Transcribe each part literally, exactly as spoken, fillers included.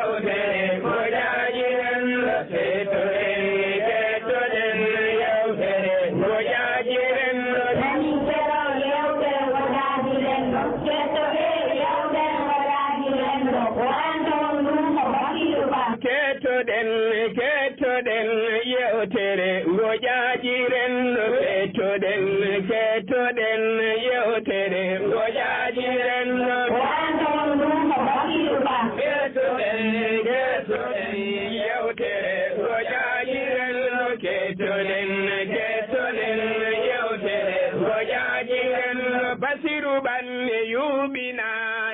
Yewtere ko jaaji renndo, kettoɗen, kettoɗen yewtere ko jaaji renndo. Nani keɗo yewtere ko jaaji renndo, kettoɗe yewtere ko jaaji renndo. Ko an toon ɗum ko Bakiru Ba. Kettoɗen, kettoɗen yewtere ko jaaji renndo, kettoɗen, kettoɗen yewtere ko jaaji renndo. Ko an toon ɗum ko Bakiru Ba. Kettoɗen, kettoɗen yewtere ko jaaji renndo, kettoɗen, kettoɗen yewtere ko jaaji renndo. Basiru Ɓanne yuɓina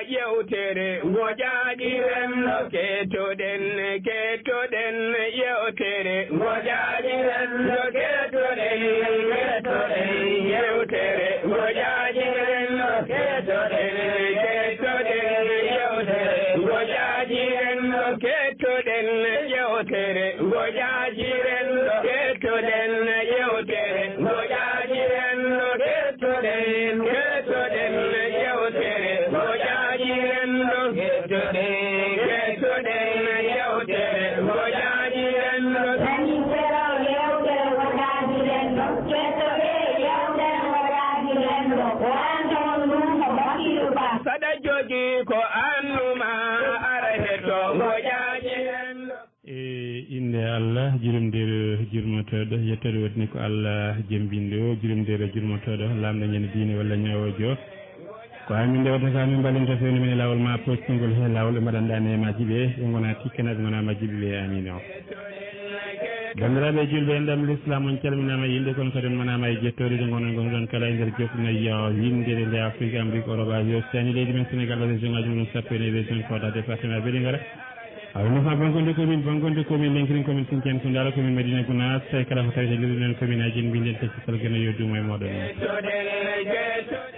yewtere ko jaaji renndo, kettoɗen, kettoɗen yewtere ko jaaji renndo, kettoɗen, kettoɗen yewtere ko jaaji renndo, kettoɗen, kettoɗen yewtere ko jaaji renndo, kettoɗen yewtere ko jaaji renndo, kettoɗen yewtere ko jaaji renndo, kettoɗen, kettoɗen yewtere ko jaaji renndo, kettoɗen, kettoɗen yewtere ko jaaji renndo. Nani keɗo yewtere ko jaaji renndo, kettoɗe yewtere ko jaaji renndo. Ko an toon ɗum ko Bakiru Ba. Saɗa jogii ko annuma, ara hetto ko jaaji renndo. E innde Allah, jurumdeere jurmotooɗo, yettoode waɗi ko Allah jembinɗo, jurumdeere jurmotooɗo, laamɗo ñande diine walla ñawoojo. Ko amin nde waɗata ka min mbalinta fewndo men e laawol ma poctingol he laawol ɓe mbaɗanɗa neemaji ɓe, ɓe ngona tikkanaaɓe, ngona majjiɓe ɓe, amin o. Banndiraaɓe julɓe, enɗam l'islam, on calminaama e yilde, kono kadi on manaama e jettoode, ɗo ngonon gonɗon kala e nder jokkinayi windere nde Afrique, Amérique, Europe, Asie, Océanie, leydi men Sénégal, région ngaji mum sappo e nayi, région Fouta, département Vélingara. Arno fa Bangonde commune, Bangonde commune, Lenkirin commune, Sinthiane Koundara commune, Madina Gounass, e kala ko tawete leydi men commune aji en, mbinden teskisal geno yo dumo e moɗon.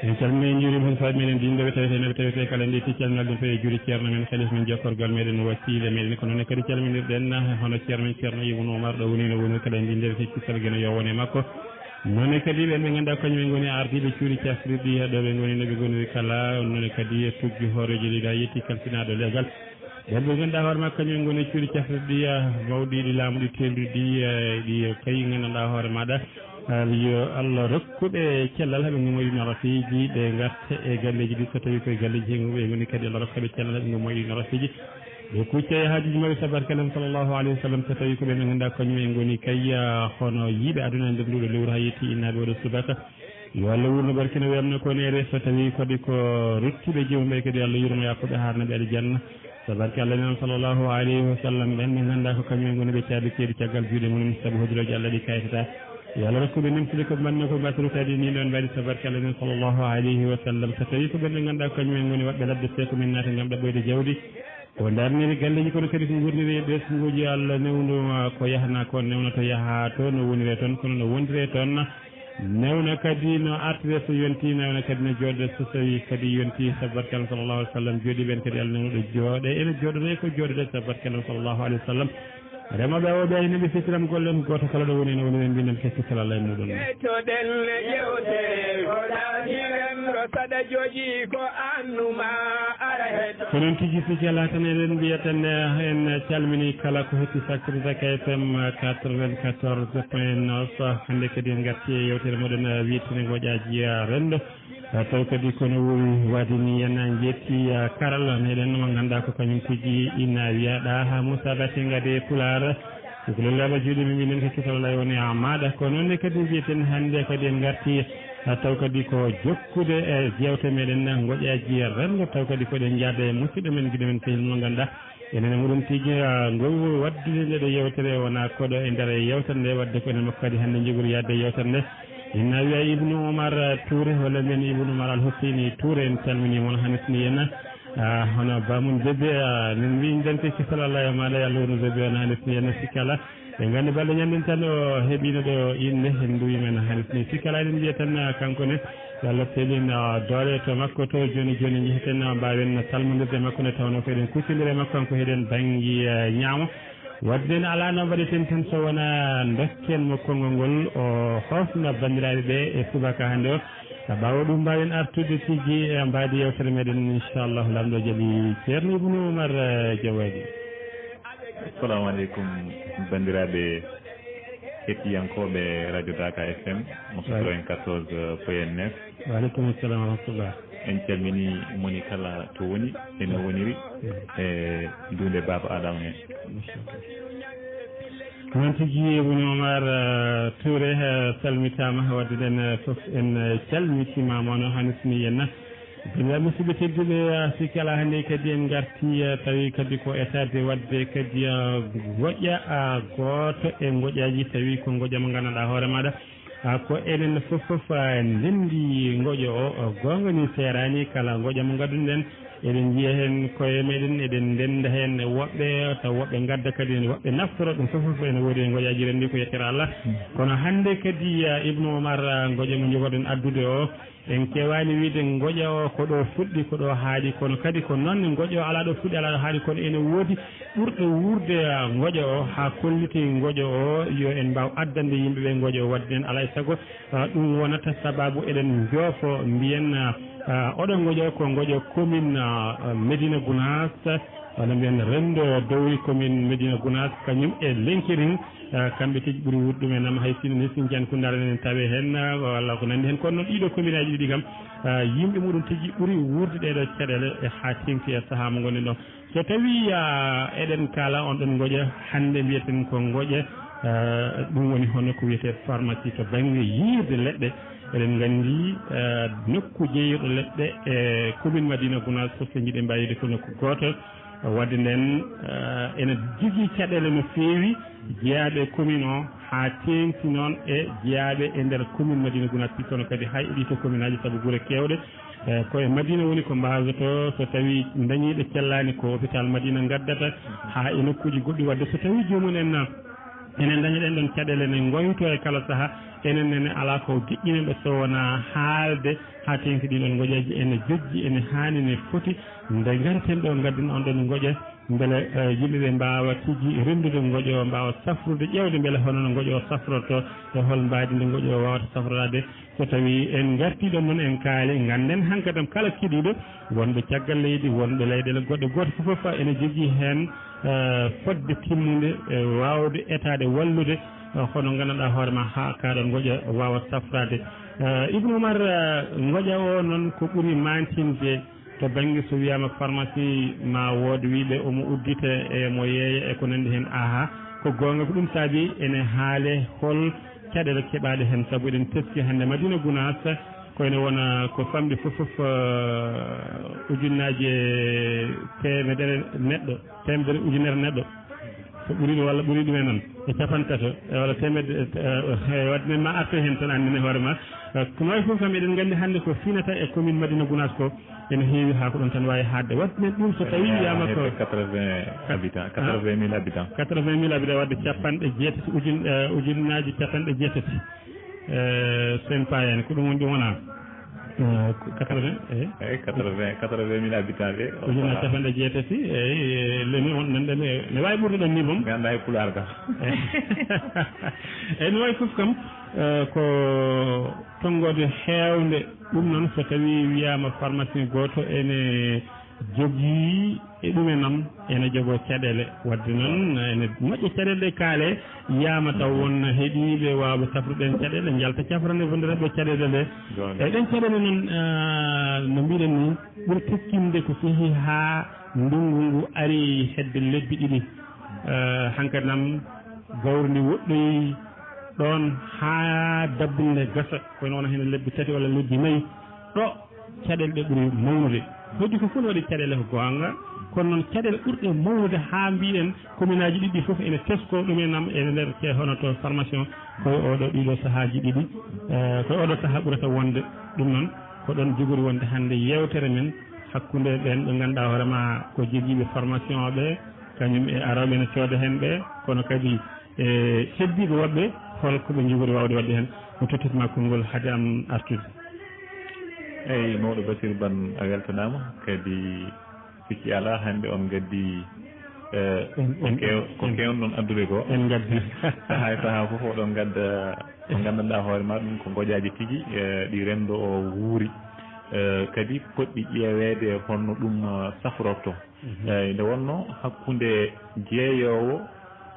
En calmini, en juurima hen faaɓe meɗen dinɗo ɓe tawete, no ɓe tawete kala ndi ticcal ngal ɗum to e juuri ceerno men, khalif men, jokkorgal meɗen, wasiila meɗen, ko noon kadi calminirɗen hono ceerno men, ceerno Ibnu Omar, ɗo woni no woni kala ndi nder teskisal geno yo wone makko. Noone kadi ɓen ɓe ngannduɗaa kañum en ngoni ardiiɓe cuuɗi cafrirɗi, ɗo ɓe ngoni, no ɓe ngoniri kala, noone kadi e tuggi hooreejo leydi, a yetti kalfinaaɗo leegal. Ɓen ɓe ngannduɗaa hoore makko kañum en ngoni cuuɗi cafrirɗi, ah, mawɗi ɗi laamu ɗi, teelɗi ɗi, eh, ɗi kay ngannduɗaa hoore maaɗa, ah, yo Allah rokku ɓe cellal, haɓe ngummoyɗi no rafiji, ɓe ngarta e galleeji ɗi, so tawi koye galleeji he ɓe ngoni kadi, Allah rokka ɓe cellal, haɓe ngummoyɗi no rafiji. Ɓe kucca e haajuji maɓɓe, sabarkallah sallallahu alayhi wa sallam, so tawi ko ɓen ɓe ngannduɗaa kañum en ngoni kay, ah, hono yiiɓe aduna e nder nduɗo lewru haa yetti innaaɓe oɗo subaka. Yo Allah wurno barkino wiyamno ko neere, so tawi kadi ko ruttuɓe jomum ɓe kadi, Allah yurmo, yaafoɓe, haarna ɓe aljanna. Sabarkallah nen sallallahu alayhi wa sallam, ɓen ɓe ngannduɗaa ko kañum en ngoni ɓe caabi keedi caggal juuɗe mum, sabu hojulooji Allah ɗi kaytata. Yo Allah rokku ɓe nemtude ko mbanno ko mbatru kadi ni ɗon mbaɗi, sabarkallah nen sallallahu alayhi wa sallam. So tawi ko ɓen ɓe ngannduɗaa ko kañum en ngoni waɗɓe ladde, seko min naata ngam ɗaɓɓoyde jawdi. Ko darniri galleeji, kono kadi ko ngurniri e ɓesnguuji Allah newno ko yahna, ko newna to yaha to no wonire toon, kono no wondire toon. Newna kadi no artire so yonti, newna kadi no jooɗde so tawi kadi yonti, sabarkallah sallallahu alayhi wa sallam, jooɗi ɓen kadi Allah newno ɗo jooɗe, ene jooɗoɗe ko jooɗoɗe, sabarkallah sallallahu alayhi wa sallam. Remooɓe awooɓe aynaɓe fitiram golle en gooto kala ɗo woni ene woni ɓe mbinden kecce salalla e muɗum. Kettoɗen yewtere ko ɗaɗi renndo saɗa jogii ko annuma ara hetto. Ko noon tigi siki alaa tan eɗen mbiya tan en calmini kala ko hetti Sakkiri Zaka F M quatre-vingt-quatorze point neuf. Hannde kadi en ngarti e yewtere moɗon wiyetene ngoƴaaji renndo. Ah, taw kadi kono woni waade ni en njetti, ah, karalla meɗen mo ngannduɗaa ko kañum tigi ina wiyaɗa ha Moussa Baty Ngade Pulaar. Ko lolluɗo juuɗe men, minen ko kisal Allah woni ha maaɗa. Ko noon ne kadi mbiyeten hannde kadi en ngarti, ah, taw kadi ko jokkude e jewte meɗen ngoƴaaji renndo, taw kadi ko ɗen njaada e musidɗo men, giɗo men, sehil mo ngannduɗaa enen e muɗum tigi, ah, ngol waɗdude nde ɗo yewtere wona koɗo e nder yewtere nde, wadde ko enen makko kadi hannde njogori yaade e yewtere nde. Inna wiya Ibnu Umar Touré, walla mbiyen Ibnu Umar Al Husseini Touré, en calmini mo, no hannirta ni en. Ah, hono bamum bébé, ah, min mbi nden ko kisal Allah e maaɗa, yo Allah wonu bébé, no hannirta ni en, sikki alaa. Ɓe nganndi balɗe ñanden tan o heɓino ɗo innde, en nduwi men, no hannirta ni, sikki alaa, eɗen mbiya tan, ah, kanko ne, yo Allah selin, ah, doole to makko to, jooni jooni njeheten, ah, mbaawen salmondirde makko nde tawnoo ko eɗen kuccondiri e makko, kanko heɗen bannge, ah, ñaamo. Wadde ne alaa no mbaɗeten tan so wonaa ndokken mo konngol ngol, o hofna banndiraaɓe ɓe e subaka hannde o. Ɓaawo ɗum, mbaawen artude tigi e mbaadi yewtere meɗen, inchallah, Laamɗo jaɓi, Ceerno Ibnu Umar, eh, Jawadi. Assalamu aleykum, banndiraaɓe heɗiyankooɓe Radio Daka F M, mo quatre-vingt-quatorze point neuf. Wa aleykum salam wa rahmatullah. En calminii moni kala to woni, ene woniri e duunde Baaba Adama en. Noon tigi, Ibn Omar, eh, Touré, eh, salmitaama, wadde ɗen, eh, fof en, eh, calmitiima mo no hanisni henna. Banndiraaɓe musidɓe tedduɓe, eh, sikki alaa hannde kadi en ngartii, eh, tawi kadi ko etaade waɗde kadi, eh, ngoƴa, ah, gooto e ngoƴaaji, tawi ko ngoƴa mo nganndanɗaa hoore maaɗa. Ah, ko enen fof fof, ah, ndenndi ngoƴa o, ah, goonga ni seeraani, kala ngoƴa mo ngadduɗen, eɗen njiya heen koye meɗen, eɗen ndennda heen e woɓɓe, taw woɓɓe ngadda kadi heen, woɓɓe naftoro ɗum fof fof ene woodi e ngoƴaaji renndi ko yettere Allah. Kono hannde kadi, ah, Ibnu Omar, ah, ngoƴa mo njogoɗen addude o, en keewaani wiyde ngoƴa o ko ɗo fuɗɗi, ko ɗo haaɗi, kono kadi ko noon ngoƴa o alaa ɗo fuɗɗi, alaa ɗo haaɗi, kono ene woodi ɓurɗo wuurde, ah, ngoƴa o haa kolliti ngoƴa o, yo en mbaaw addande yimɓe ɓe ngoƴa o. Waɗde en alaa e sago, ah, ɗum wonata sabaabu eɗen njoofo mbiyen, ah, ah, oɗo ngoƴa o ko ngoƴa commune, ah, ah, Médina Gounass, walla mbiyen renndo dowri commune Médina Gounass, kañum e Lenkerin, ah, kamɓe tigi ɓuri wuurde ɗum en. Am hay sinno ni Sindian Koundara enen tawe heen, ah, walla ko nanndi heen, kono noon ɗiɗo commune aji ɗiɗi kam, ah, yimɓe muɗum tigi ɓuri wuurde ɗeɗo caɗeele e haa teeŋti e sahaa mo ngonɗen ɗo. So tawii, ah, eɗen kaala on ɗon ngoƴa, hannde mbiyeten ko ngoƴa, ah, ɗum woni hono ko wiyetee pharmacie to bannge yiirde leɗɗe. Eɗen nganndi, ah, nokku jeeyirɗo leɗɗe e commune Madina Gounass fof, so njiɗen mbaawde ko nokku gooto. Waɗde nden, eh, ene jogii caɗeele no feewi jeyaaɓe e commune o, haa teeŋti noon e jeyaaɓe e nder commune Madina Gounass, kono kadi hay e ɗii to commune aji, sabu gure keewɗe, eh, ko e Madina woni ko mbaasotoo, so tawii dañii ɓe cellaani ko hôpital Madina ngaddata, haa e nokkuuji goɗɗi. Waɗde so tawii joomum en na enen daña ɗen ɗon caɗeele ne ngoyto e kala saha, enen nene alaa ko deƴƴinen ɓe so wonaa haalde haa teeŋti ɗin ɗon ngoƴaaji ene jojji, ene haani, ne foti. Nde ngarten ɗo ngadden on ɗon ngoƴa, mbele, eh, yimɓe ɓe mbaawa tigi renndude ngoƴa o, mbaawa safrude, ƴeewde mbele hono no ngoƴa o safrorto, e hol mbaadi nde ngoƴa o waawata safroraade. So tawii en ngartii ɗon noon en kaali, ngannden hankadam kala keɗiiɗo wonɓe caggal leydi, wonɓe leyɗeele goɗɗe, gooto fof fof ene jogii heen, eh, fotde timmude, e waawde etaade wallude, eh, hono nganndanɗaa hoore ma haa kaa ɗoon ngoƴa waawa safraade. Eh, Ibnu Umar, eh, ngoƴa o noon ko ɓuri maantinde to bannge so wiyaama pharmacie ma wood wiyɓe omo uddita e mo yeeya e ko nanndi heen. Aha, ko goonga ko ɗum saabi ene haale hol caɗeele keɓaaɗe heen, sabu eɗen teski hannde Madina Gunaas ko ene wona ko famɗi fof fof, eh, ujunnaaje teemedere neɗɗo, teemedere ujunere neɗɗo. Ko ɓuri ɗum walla ɓuri ɗum e noon e capanɗe tato, e walla teemedde, eh, eh, waɗde ma artoy heen tan anndine hoore ma. Eh, ko noon fof kam eɗen nganndi hannde ko finata e commune Madina Gunaas ko ene heewi haa ko ɗoon tan waawi haaɗde. Waɗde men ɗum so tawii wiyaama ko quatre-vingts habitants, quatre-vingt mille habitants. Quatre-vingt mille habitants, waɗde capanɗe jeetati ujun-, eh, ujunnaaji capanɗe jeetati. Eh, sen paayani, ko ɗum woni, ɗum wonaa, eh, ko quatre-vingts, eh? Eyi, quatre-vingts, quatre-vingt mille habitants ɓe. Ujunnaaji capanɗe jeetati, eyi, lemi on nan ɗon, ne waawi ɓurde ɗon ni boom. Mi anndaa e pulaar kam. Eyi, no waawi fof kam, eh, ko tonngoode heewnde. Ɗum noon, so tawii wiyaama pharmacien gooto ene jogii e ɗum e nam, ene jogoo caɗeele. Waɗde noon, ene moƴƴa caɗeele ɗe kaale, yaama taw won heɗiiɓe waawɓe safrude ɗeen caɗeele, njalta cafrande wonde rewɓe caɗeele ɗe. Goonga. E ɗeen caɗeele noon, ah, no mbiɗen ni, ɓuri teskinnde ko so yehii haa ndunngu ngu ari hedde lebbi ɗiɗi. Ah, hankadi nam, gawri ndi woɗɗoyi ɗoon haa dabbunde gasa, kono wona heen lebbi tati walla lebbi nayi. Ɗo caɗeele ɗe ɓuri mawnude. Heddi ko fof ne waɗi caɗeele ko goonga, kono noon caɗeele ɓurɗe mawnude haa mbiyen commune aji ɗiɗi fof ene tesko ɗum e nam e nder ke hono to formation ko e oɗo ɗiɗo sahaaji ɗiɗi, eh, ko e oɗo sahaa ɓurata wonde. Ɗum noon ko ɗoon jogori wonde hannde yeewtere men hakkunde ɓeen ɓe ngannduɗaa hoore ma ko jogiiɓe formation ɓe, kañum e arooɓe ne cooda heen ɓe, kono kadi e heddiiɓe woɓɓe, hol ko ɓe njogori waawde waɗde heen? Mi tottat ma konngol hade am artude. Eyi, mawɗo Basiir Ban, a weltanaama. Kadi sikki alaa, hannde on ngaddi, eh, ko keew-, ko keewnoɗon addude ko. En ngaddi. Sahaa e sahaa fof oɗon ngadda ko nganndanɗaa hoore ma, ɗum ko ngoƴaaji tigi, eh, ɗi renndo o wuuri. Eh, kadi poɗɗi ƴeeweede holno ɗum, eh, safrorto. Eyi, nde wonnoo hakkunde jeeyoowo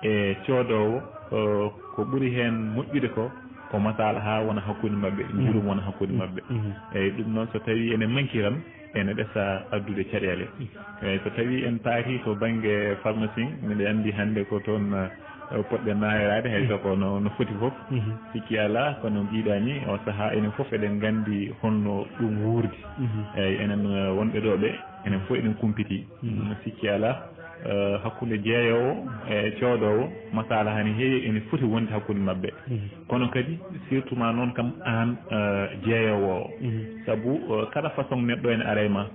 e coodoowo, eh, ko ɓuri heen moƴƴude ko, ko masaala haa wona hakkunde maɓɓe, njurum wona hakkunde maɓɓe. Eyi, ɗum noon so tawii ene manki tan, ene ɗesa addude caɗeele. Eyi, so tawii en paatii to bannge pharmacie, miɗo anndi hannde ko toon, eh, poɗɗen nawereede, hay so ko no, no foti fof. Sikki alaa, kono mbiɗa ni, o sahaa enen fof eɗen nganndi honno ɗum wuurdi. Eyi, enen, eh, wonɓe ɗo ɓe, enen fof eɗen kumpiti. Sikki alaa, eh, hakkunde jeeyoowo e coodoowo, masaala hane heewi ene foti wonde hakkunde maɓɓe. Kono kadi, surtout ma noon kam aan, eh, jeeyoowo o. Sabu, eh, kala façon neɗɗo ene ara e ma.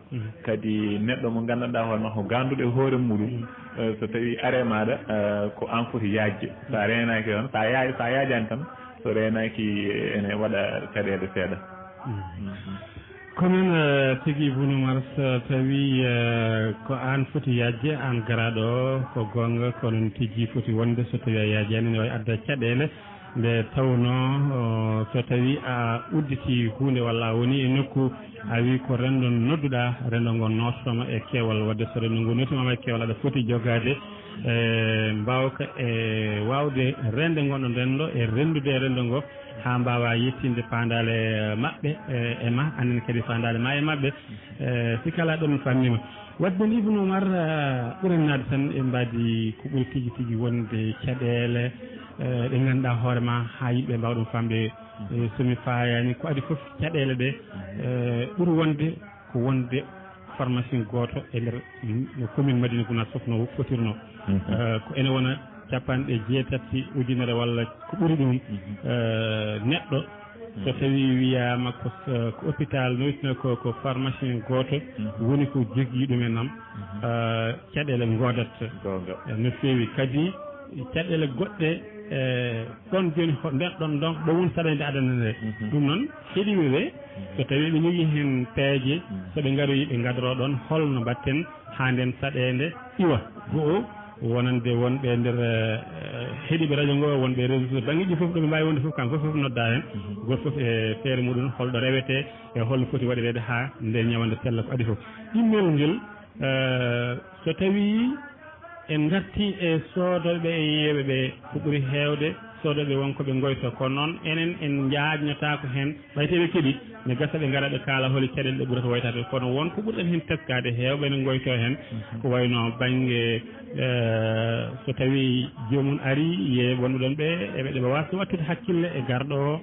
Kadi neɗɗo mo nganndanɗaa hoore ma ko gaanduɗo e hoore muɗum, eh, so tawii are maaɗa, eh, ko aan foti yaajde. So a reenaaki tan, so a yaaj-, so a yaajaani tan, so reenaaki, eh, ene waɗa caɗeele seeɗa. Ko noon, eh, tigi Ibou Noumar, so tawii, eh, ko aan foti yaajde, aan garaaɗo o, ko goonga, ko noon tigi foti wonde, so tawii a yaajaani, ne waawi adda caɗeele. Nde tawnoo, o, so tawii a udditii huunde walla a wonii e nokku, a wii ko renndo nodduɗaa, renndo ngo noototo ma e keewal. Waɗde so renndo ngo nootiima ma e keewal, aɗa foti jogaade, e, mbaawka e waawde reende ngoɗon renndo e renndude e renndo ngo haa mbaawaa yettinde faandaale maɓɓe, e, e ma, annen kadi faandaale ma e maɓɓe. E, si kala ɗon fammiima. Waɗde ni, Ibou Noumar, eh, ɓuren naatde tan e mbaadi ko ɓuri tigi tigi wonde caɗeele, eh, ɗe ngannduɗaa hoore ma haa yimɓe mbaawa ɗum faamde, eh, so mi faayaani ko adii fof caɗeele ɗe, eh, ɓuri wonde ko wonde pharmacien gooto e nder, mm, commune Madina Gounass fof no fotirnoo. Eh, ko ene wona cappanɗe jeetati ujunere walla ko ɓuri ɗum, eh, neɗɗo, so tawii wiyaama ko, ko hôpital, no wiyetee ko, ko pharmacien gooto woni ko jogii ɗum en am, eh, caɗeele ngoodat. Goonga. Eh, no feewi kadi caɗeele goɗɗe, eh, ɗoon jooni ho-, nder ɗoon, ɗoon, ɗo woni saɗeende adana nde. Ɗum noon, heɗiiɓe ɓe, so tawii ɓe njogii heen peeje, so ɓe ngaroyi, ɓe ngadoroo ɗoon holno mbaɗten haa ndeen saɗeende iwa. Go'o, wonande wonɓe e nder, eh, heɗiiɓe radio ngo, wonɓe e réseau sociaux, banngeeji fof ɗo ɓe mbaawi wonde fof, kamɓe fof, fof noddaa heen. Gooto fof e feere muɗum, holɗo rewetee e holno foti waɗireede haa nde ñawannde sella ko adii fof. Ɗimmel ngel, eh, so tawii en ngartii e soodooɓe e yeeyooɓe ɓe, ko ɓuri heewde soodooɓe won ko ɓe ngoytoo, kono noon enen en njaajnotaako heen. Ɓay tawi ɓe keɓii, ne gasa ɓe ngara ɓe kaala holi caɗeele ɗe ɓurata waytaade. Kono won ko ɓurɗen heen teskaade, heewɓe ne ngoytoo heen. Ko wayno bannge, eh, so tawii joomum arii, ye wonɓe ɗoon ɓe, eɓe, ɓe waasa wattude hakkille e garɗo o,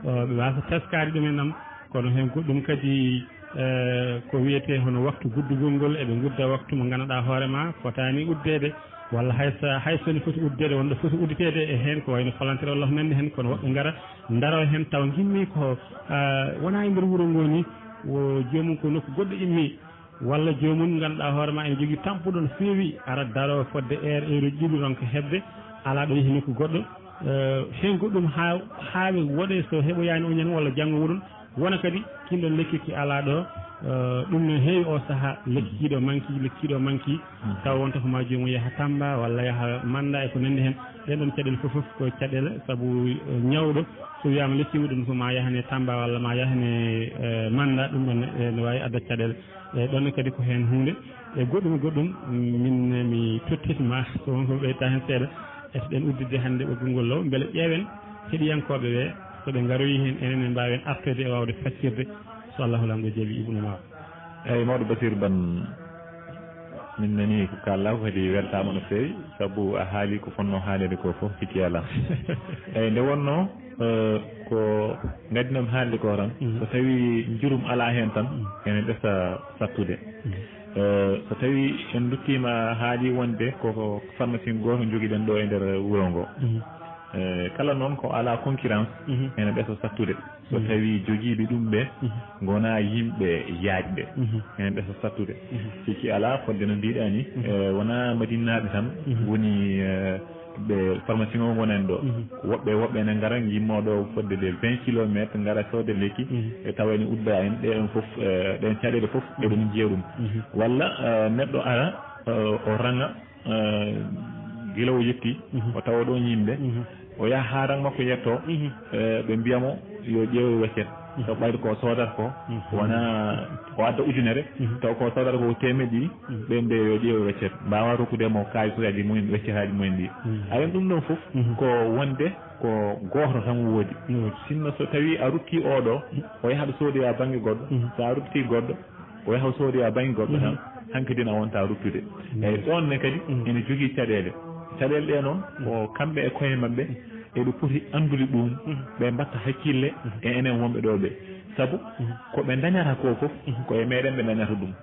o, ɓe waasa teskaade ɗum en am. Kono heen goɗɗum kadi, eh, ko wiyetee hono waktu guddugol ngol, eɓe ngudda waktu mo ngannduɗaa hoore ma fotaani uddeede. Walla hay so, hay so ne foti uddeede, wonɗo foti udditeede e heen, ko wayno palanteer walla ko nanndi heen, kono woɓɓe ngara, ndaroo heen, tawa ngimmii ko, ah, wonaa e nder wuro ngoo nii, wo joomum ko nokku goɗɗo immii, walla joomum ngannduɗaa hoore ma ene jogii tampuɗo no feewi, ara daroo fodde heure, heure uji ɗiɗi ronka heɓde, alaa ɗo yehi nokku goɗɗo, eh, heen goɗɗum haa, haa ɓe woɗee so heɓoyaani oñan walla janngo woɗum, wona kadi kinɗon lekki ki alaa ɗo, eh, ɗum no heewi oo sahaa, lekki kiiɗo manki, lekki kiiɗo manki, tawa wonta ko ma joomum yaha Tamba walla yaha Manda e ko nanndi heen. Ɗeen ɗoon caɗeele fof, fof ko caɗeele, sabu, eh, ñawɗo so wiyaama lekki muɗum ko ma yahane Tamba walla ma yahane, eh, Manda, ɗum ɗoon, eh, ne waawi adda caɗeele. E ɗoon ne kadi ko heen huunde. E goɗɗum e goɗɗum, min mi tottit ma, so won ko ɓeyta heen seeɗa, e so ɗen udditde hannde ɓoggol ngol law, mbele ƴeewen heɗiyankooɓe ɓe, so ɓe ngaroyi heen, enen ne mbaawen artoyde e waawde faccirde, so Allahu Laamɗo jaɓi, Ibnu Mawa. Eeyi, mawɗo Basiir Ban, min nanii ko kaalɗaa ko, kadi weltaama no feewi, sabu a haali ko fotnoo haaleede ko fof, sikki alaa. Eeyi, nde wonnoo, eh, ko ngaddiɗon haalde ko tan, mhm, so tawii njurum alaa heen tan, mhm, ene ɗesa sattude. Mhm. Eh, so tawii en nduttiima haali wonde ko, ko pharmacie gooto njogiɗen ɗo e nder wuro ngo. Mhm. Eh, kala noon ko alaa concurrence, mhm, ene ɗesa sattude. So, mhm, tawii jogiiɓe ɗum ɓe, mhm, ngonaa yimɓe yaajɓe, mhm, ene ɗesa sattude. Mhm. Sikki alaa, fodde no mbiɗaa ni, mhm, eh, wonaa Madinnaaɓe tan, mhm, woni, eh, ɓe pharmacie o ngonani ɗo. Mhm. Ko woɓɓe e woɓɓe ene ngara, ngimmoo ɗo fodde de vingt kilomètres, ngara sooda lekki, mhm, e tawa ene udda en. Ɗe ɗon fof, eh, ɗen caɗeele fof, mhm, eɗen njiya ɗum. Mhm. Walla, eh, neɗɗo ara, eh, o raŋa, eh, gila o yetti, mhm, o tawa ɗon yimɓe, mhm, o yaha haa raŋ makko yetto, mhm, eh, ɓe mbiya mo yo ƴeew weccet. Taw ɓayde ko soodata ko wona o adda ujunere, taw ko soodata ko teemeɗe ɗiɗi. Ɓen ɓe yo ƴeew weccet, mbawa rokkude mo kaalis aji mumen, weccetaaji mumen ɗi. Aɗen ɗum ɗon fof ko wonde ko gooto tan woodi. Sinno so tawi a ruttii oɗo, o yaha ɗo soodoya bannge goɗɗo, so a ruttii goɗɗo, o yaha o soodoya bannge goɗɗo tan, hanki dina wonta ruttude. Eyi, ɗon ne kadi ene jogii caɗeele. Caɗeele ɗe noon ko kamɓe e koye maɓɓe eɓe poti anndude ɗum, ɓe mbatta hakkille e enen wonɓe ɗo ɓe. Sabu ko ɓe ndañata ko fof, ko e meɗen ɓe ndañata ɗum.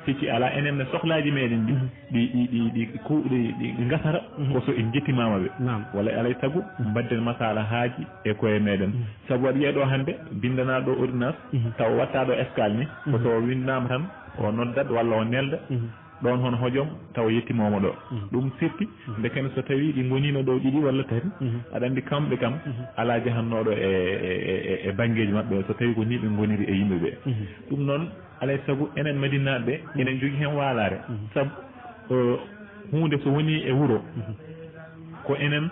Siki ala enen ne sohlaaji meɗen ɗi, ɗi, ɗi, ɗi, ɗi, ku-, ɗi, ɗi ngasata ko so en njettimaama ɓe. Walla alay sago mbadden masalahaaji e koye meɗen. Sabu aɗa yiya ɗo hannde, binndanaɗo ordonnance, taw watta ɗo escale ni, ko so o winndama tan, o noddat walla o nelda, ɗon hono hojom, taw yettimoma ɗo. Ɗum sirti, ndeken so tawi ɗi ngonino ɗo ɗiɗi walla tati, aɗa anndi kamɓe kam, ala jahannooɗo e, e, e, e, e banngeeji maɓɓe, so tawi ko ni ɓe ngoniri e yimɓe ɓe. Ɗum noon, alay sago enen Madinaaɓe ɓe, enen jogii heen waalaare. Sabu, o, huunde so woni e wuro, ko enen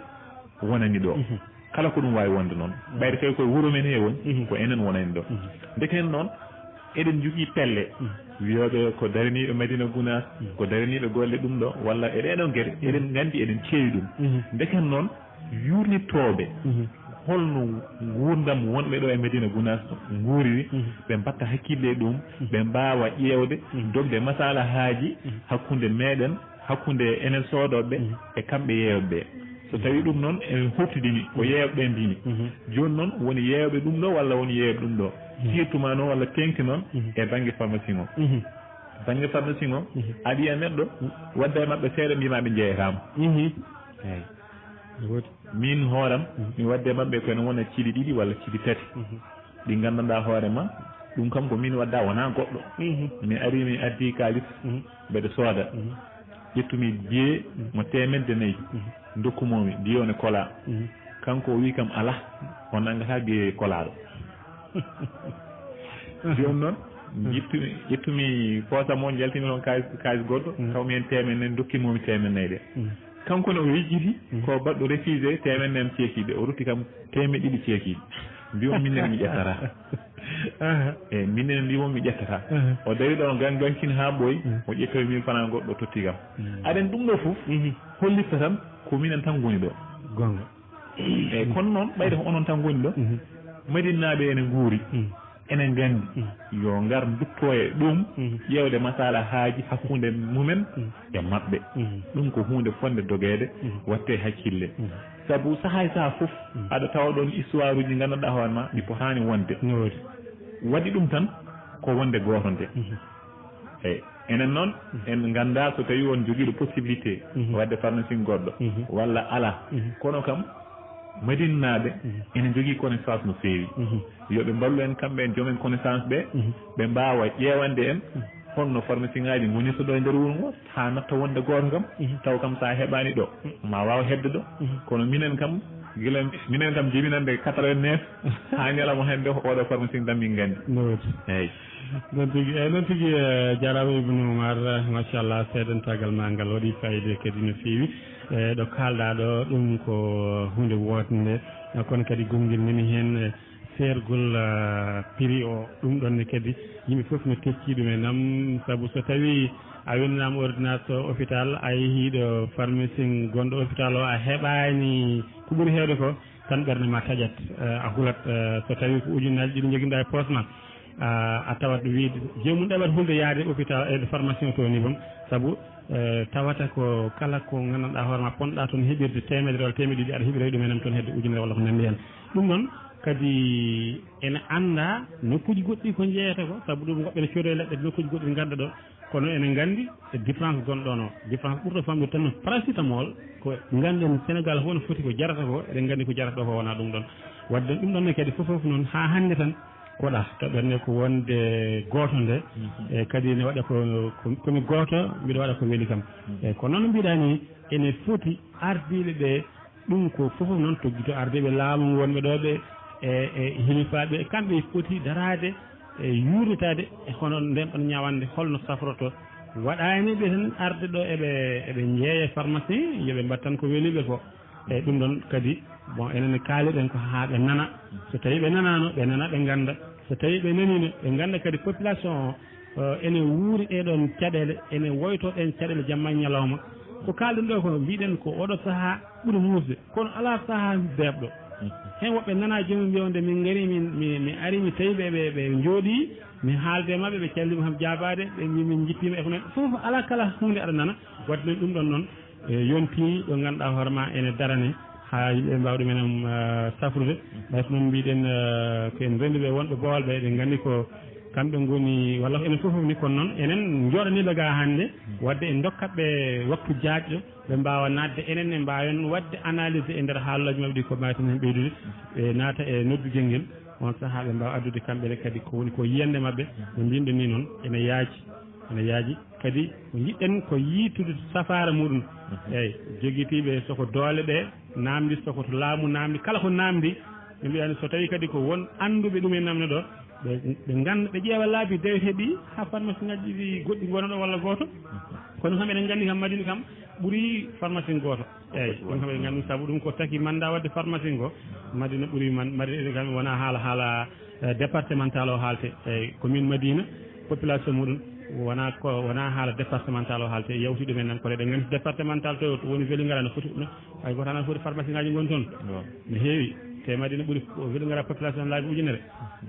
wonani ɗo. Kala ko ɗum waawi wonde noon. Ɓayde tawi koye wuro men he woni, ko enen wonani ɗo. Ndeken noon, eɗen njogii pelle wiyooɓe ko daraniiɓe Madina Gunaas, ko daraniiɓe golle ɗum ɗo, walla e ɗee ɗoon geɗe, eɗen nganndi eɗen keewi ɗum. Ndeken noon, yuurnittooɓe holno nguurndam wonɓe ɗo e Madina Gunaas nguuriri, ɓe mbatta hakkille e ɗum, ɓe mbaawa ƴeewde, dogde masalahaaji hakkunde meɗen, hakkunde enen soodooɓe e kamɓe yeeyooɓe ɓe. So tawi ɗum noon en huftidini ko yeeyooɓe ɓe mbimi. Jooni noon woni yeeyooɓe ɗum ɗo walla woni yeeyooɓe ɗum ɗo. Surtout ma noon walla teŋti noon e bannge pharmacie o. Bannge pharmacie o, aɗa yiya neɗɗo wadda e maɓɓe seeɗa mbima ɓe njeeyataama. Eyi. Min hooram mi wadde maɓɓe ko ene wona cili ɗiɗi walla cili tati. Ɗi nganndanɗaa hoore ma, ɗum kam ko min wadda, wonaa goɗɗo. Mi ari mi addi kaalis, mbeɗa sooda. Ƴettumi biye mo teemedde nayi, ndokkumomi biye one kolaa. Kanko o wi kam alaa, o nanngataa biye kolaaɗo. Jooni noon, ƴettumi, ƴettumi poosam o, njaltimi toon kaalis, kaalis goɗɗo, tawmi heen teemedde nayi, ndokkimomi teemedde nayi ɗe. Kanko ne o yejjiti ko baɗɗo refusé teemedde am ceekiiɗe, o rutti kam teemedde ɗiɗi ceekiiɗe. Mbiyomi minen mi ƴettata. Eyi, minen mbiyomi mi ƴettata. O dari ɗon gan gankin haa ɓooyi, o ƴettawi mille francs goɗɗo totti kam. Aɗen ɗum ɗo fof hollitta tan ko minen tan ngoni ɗo. Gonga. Eyi, kono noon ɓayde ko onon tan ngoni ɗo, Madinaaɓe ene nguuri. Enen nganndi yo ngar ndutto e ɗum, ƴeewde masalahaaji hakkunde mumen e maɓɓe. Ɗum ko huunde fotnde dogeede, watte hakkille. Sabu sahaa e sahaa fof aɗa tawa ɗoon histoire uji nganndanɗaa hoore ma ɗi potaani wonde. Waɗi ɗum tan ko wonde gooto nde. Eyi, enen noon en nganndaa so tawii on jogiiɗo possibilité waɗde pharmacie goɗɗo walla alaa. Kono kam Madinaaɓe ene njogii connaissance no feewi. Yo ɓe mballu en kamɓe en joom en connaissance ɓe, ɓe mbaawa ƴeewande en holno pharmacie ŋaaji ngonirta ɗo e nder wuro ngo, haa natta wonde gooto kam, taw kam so a heɓaani ɗo, ma waaw heɓde ɗo. Kono minen kam, gila minen kam jibinande quatre-vingt-neuf haa ñalawma hannde ko oɗo pharmacie tan min nganndi. No woodi. Eeyi. Noon tigi, eeyi, noon tigi, eh, jaaraama Ibnu Umar, eh, machallah, seedentaagal ma ngal waɗi fayida kadi no feewi. Eh, ɗo kaalɗaa ɗo, ɗum ko huunde wootnde, eh, kono kadi gongel nani heen, eh, seergol, eh, prix o. Ɗum ɗoon ne kadi yimɓe fof no teski ɗum e nam, sabu so tawii a winndanaama ordonnance to hôpital, a yehii ɗo pharmacie gonɗo hôpital o, a heɓaani ko ɓuri heewde ko, tan ɓernde ma taƴat, eh, a hulat, eh, so tawii ko ujunnaaji ɗiɗi njoginɗaa e poos ma, a, a tawat wiide joomum ɗaɓat hulde yahde hôpital e pharmacie o to ni boom, sabu, eh, tawata ko kala ko nganndanɗaa hoore ma ponnoɗaa toon heɓirde teemedere walla teemedde ɗiɗi, aɗa heɓira ɗum e nam toon hedde ujunere walla ko nanndi heen. Ɗum noon kadi ene anndaa nokkuuji goɗɗi ko njeeyata ko, sabu ɗum woɓɓe ne coodoo e leɗɗe nokkuuji goɗɗi ngadda ɗo. Kono eɗen nganndi e différence gonɗo ɗoon o, différence ɓurɗo famɗude tan no paracétamol, ko ngannden Sénégal fof no foti ko jarata ko, eɗen nganndi ko jarata ɗo ko wonaa ɗum ɗoon. Waɗde ɗum ɗoon ne kadi fof fof noon haa hannde tan koɗa, to ɓernde ko wonde gooto nde, e kadi ne waɗa ko, ko, ko mi gooto, mbiɗo waɗa ko weli kam. E ko noon no mbiɗaa ni, ene foti ardiiɓe ɓe ɗum ko fof noon toggito ardiiɓe laamu wonɓe ɗo ɓe e, e hilifaaɓe, kamɓe foti daraade e yuurnitaade e hono nden ɗon ñawannde holno safroto. Waɗaani ɓe tan arde ɗo eɓe, eɓe njeeya pharmacie, yo ɓe mbaɗ tan ko weli ɓe ko. E ɗum ɗon kadi, bon, enen kaaliɗen ko haa ɓe nana. So tawii ɓe nanaano, ɓe nana, ɓe ngannda. So tawii ɓe naniino, ɓe ngannda kadi population o, eh, ene wuuri ɗee ɗoon caɗeele, ene woytoo ɗeen caɗeele jamma e ñalawma. Ko kaalɗen ɗoo ko, mbiɗen ko oɗo sahaa ɓuri muusde, kono alaa sahaa beeɓɗo. Heen woɓɓe nanaa joomum mbiya wonde min ngarii, min, mi, mi arii, mi tawi ɓe, ɓe, ɓe njooɗii, mi haalde e maɓɓe, ɓe calliima kam jaabaade, ɓe mbii min njippiima e ko noon. Fof alaa kala huunde aɗa nana, waɗde noon ɗum ɗoon noon, e, yontii ɗo ngannduɗaa hoore maa ene darane, haa yimɓe mbaawa ɗumen am, eh, safrude. Ɓay ko noon mbiɗen, eh, ko en rennduɓe wonɓe Bowal ɓe, eɗen nganndi ko kamɓe ngoni, walla ko enen fof ni, kono noon enen njooɗaniiɓe ga hannde, waɗde en ndokkat ɓe waktu jaajɗo, ɓe mbaawa naatde, enen ne mbaawen waɗde analyse e nder haalooji maɓɓe ɗi ko mbaawaten heen ɓeydude, ɓe naata e noddugel ngel, on sahaa ɓe mbaawa addude kamɓe ne kadi ko woni ko yiyannde maɓɓe, no mbiymi ni noon, ene yaaji, ene yaaji. Kadi ko njiɗɗen ko yiitude safaara muɗum. Eeyi, jogitiiɓe soko doole ɓe, naamndi soko to laamu naamndi, kala ko naamndi, ɓe mbiya so tawii kadi ko won annduɓe ɗum e naamnde ɗo, ɓe, ɓe ngannda, ɓe ƴeewa laabi deweteeɗi haa pharmacie ngaji ɗi goɗɗi ngona ɗo walla gooto. Kono kam eɗen nganndi kam Madina kam ɓuri pharmacie gooto. Eeyi, kono kam eɗen nganndi sabu ɗum ko taki mannda waɗde pharmacie ngo, Madina ɓuri man, Madina kam wona haala, haala, eh, départemental o haalte. Eeyi, commune Madina, population muɗum wona ko, wona haala départemental o haalte. Yawti ɗumen nan kono eɗen nganndi départemental to, to woni Vélingara no foti, no, hay gooto hana foti pharmacie ngaji ngoni toon. No heewi, te Madina ɓuri Vélingara population laabi ujunere.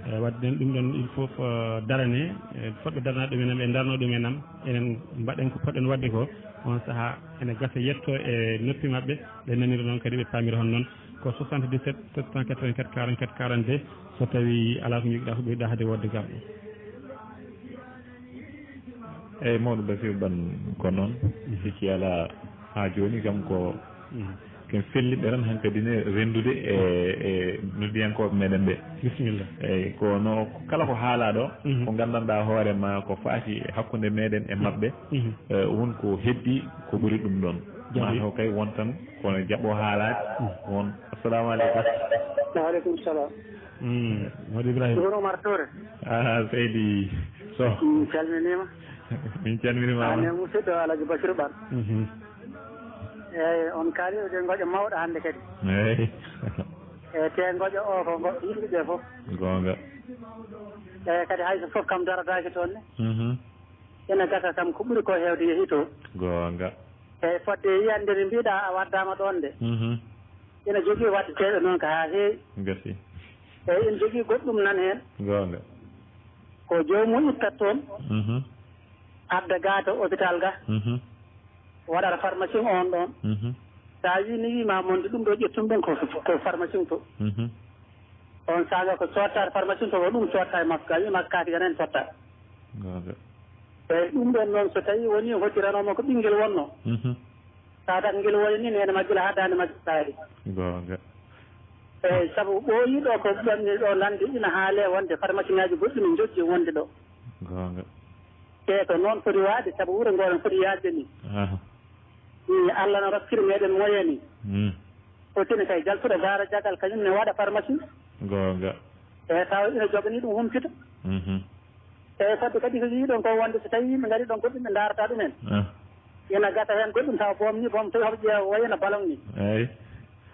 Eh, waɗde ɗum ɗon il faut, eh, darane, eh, fotɓe daranaade ɗum en, ɓe darno ɗum en am, enen mbaɗen ko poɗɗen waɗde ko, on sahaa ene gasa yetto e noppi maɓɓe, ɓe nanira noon kadi ɓe paamira hon noon. Ko soixante-dix-sept sept cent quatre-vingt-quatre quarante-quatre quarante-deux, so tawii alaa ko njiɗɗaa ko ɓeyduɗaa hade woodde gam. Eeyi, mawɗo Basiir Ban, ko noon. Mhm. Sikki alaa, haa jooni kam ko, mhm, ken felliɓe tan hankadi ne renndude e, e noddiyankooɓe meɗen ɓe. Bisimilla. Eeyi, kono kala ko haalaa ɗo, mhm, ko nganndanɗaa hoore ma ko faati e hakkunde meɗen e maɓɓe, mhm, eh, won ko heddi ko ɓuri ɗum ɗoon. Jaɓi. Ma taw kay won tan kono jaɓo haalaade, mhm, won. Assalamu aleykum. Wa aleykum salam. Mm, Mawɗo Ibrahima. Ɗum Omar Touré. Ah, seydi Soh. Min calminiima. Min calminiima. Aan e musidɗo Alhaji Basiru Ɓan. Mhm. Eeyi, on kaali ko ngoƴa mawɗo hannde kadi. Eeyi. E te ngoƴa o ko ngoƴa yimɓe ɓe fof. Goonga. Eeyi, kadi hay so fof kam darataake toon ne. Mhm. Ene gasa kam ko ɓuri ko heewde yehi to. Goonga. Eeyi, fodde yiyande nde mbiɗa a waddaama ɗoon de. Mhm. Ina jogii waɗdeteeɓe noon ko haa heewi. Gasi. Eeyi, ina jogii goɗɗum nan heen. Goonga. Ko joomum ittat toon, mhm, adda ga to hôpital ga, mhm, waɗata pharmacie on ɗoon. Mhm. So a wii ni wiima monde ɗum ɗo ƴettum ɗum ko, ko pharmacie to. Mhm. On saanga ko cotta pharmacie to, ko ɗum cotta e makko, a wiima kaati gan en cotta. Goonga. Eeyi, ɗum ɗoon noon so tawii wonii hottiranooma ko ɓinngel wonnoo. Mhm. Tawa tan ngel woni ni neene ma gila haa daande ma taari. Goonga. Eeyi, sabu ɓooyi ɗo ko ɓamni ɗo nande ina haale wonde pharmacie ngaji goɗɗi no njoggi wonde ɗo. Goonga. Te ko noon foti waade sabu wuro ngo no foti yaajde ni. Aha. Ni Allah no rokkiri meɗen moyen ni. Mm. Fotini kay jaltuɗo gaara jagal kañum ne waɗa pharmacie. Goonga. Eeyi, tawa ina joganii ɗum humpito. Mhm. Eeyi, fodde kadi ko yiiɗon ko wonde so tawii yimɓe ngarii ɗon goɗɗum ɓe ndaarata ɗumen. Ah. Ina gasa heen goɗɗum tawa boom ni, boom tawi hoɓe ƴeewa wayno ballon ni. Eeyi.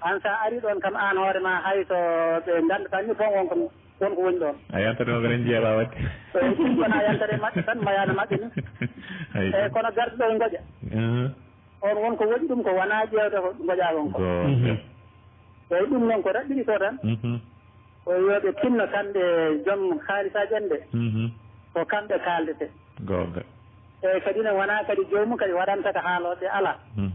Aan so a arii ɗoon kam aan hoore ma hay so ɓe nganndataa ni boom won ko, won ko woni ɗoon. A yantata ko enen jeeɓa waɗde. Eeyi, ɗum wona yantata e maɓɓe tan, mayaano maɓɓe ni. Eeyi. Eeyi, kono garɗo ɗo e ngoƴa. Mhm. On won ko woɗi ɗum ko wona ƴeewde ko ngoƴa kon ko. Goonga. Mhm. Eeyi, ɗum noon ko raɓɓiri ko tan. Mhm. Ko yo ɓe tinno kamɓe joom haalisaaji en ɓe. Mhm. Ko kamɓe kaaldete. Goonga. Eeyi, kadi ne wona kadi joomum kadi waɗantaka haalooɓe alaa. Mhm.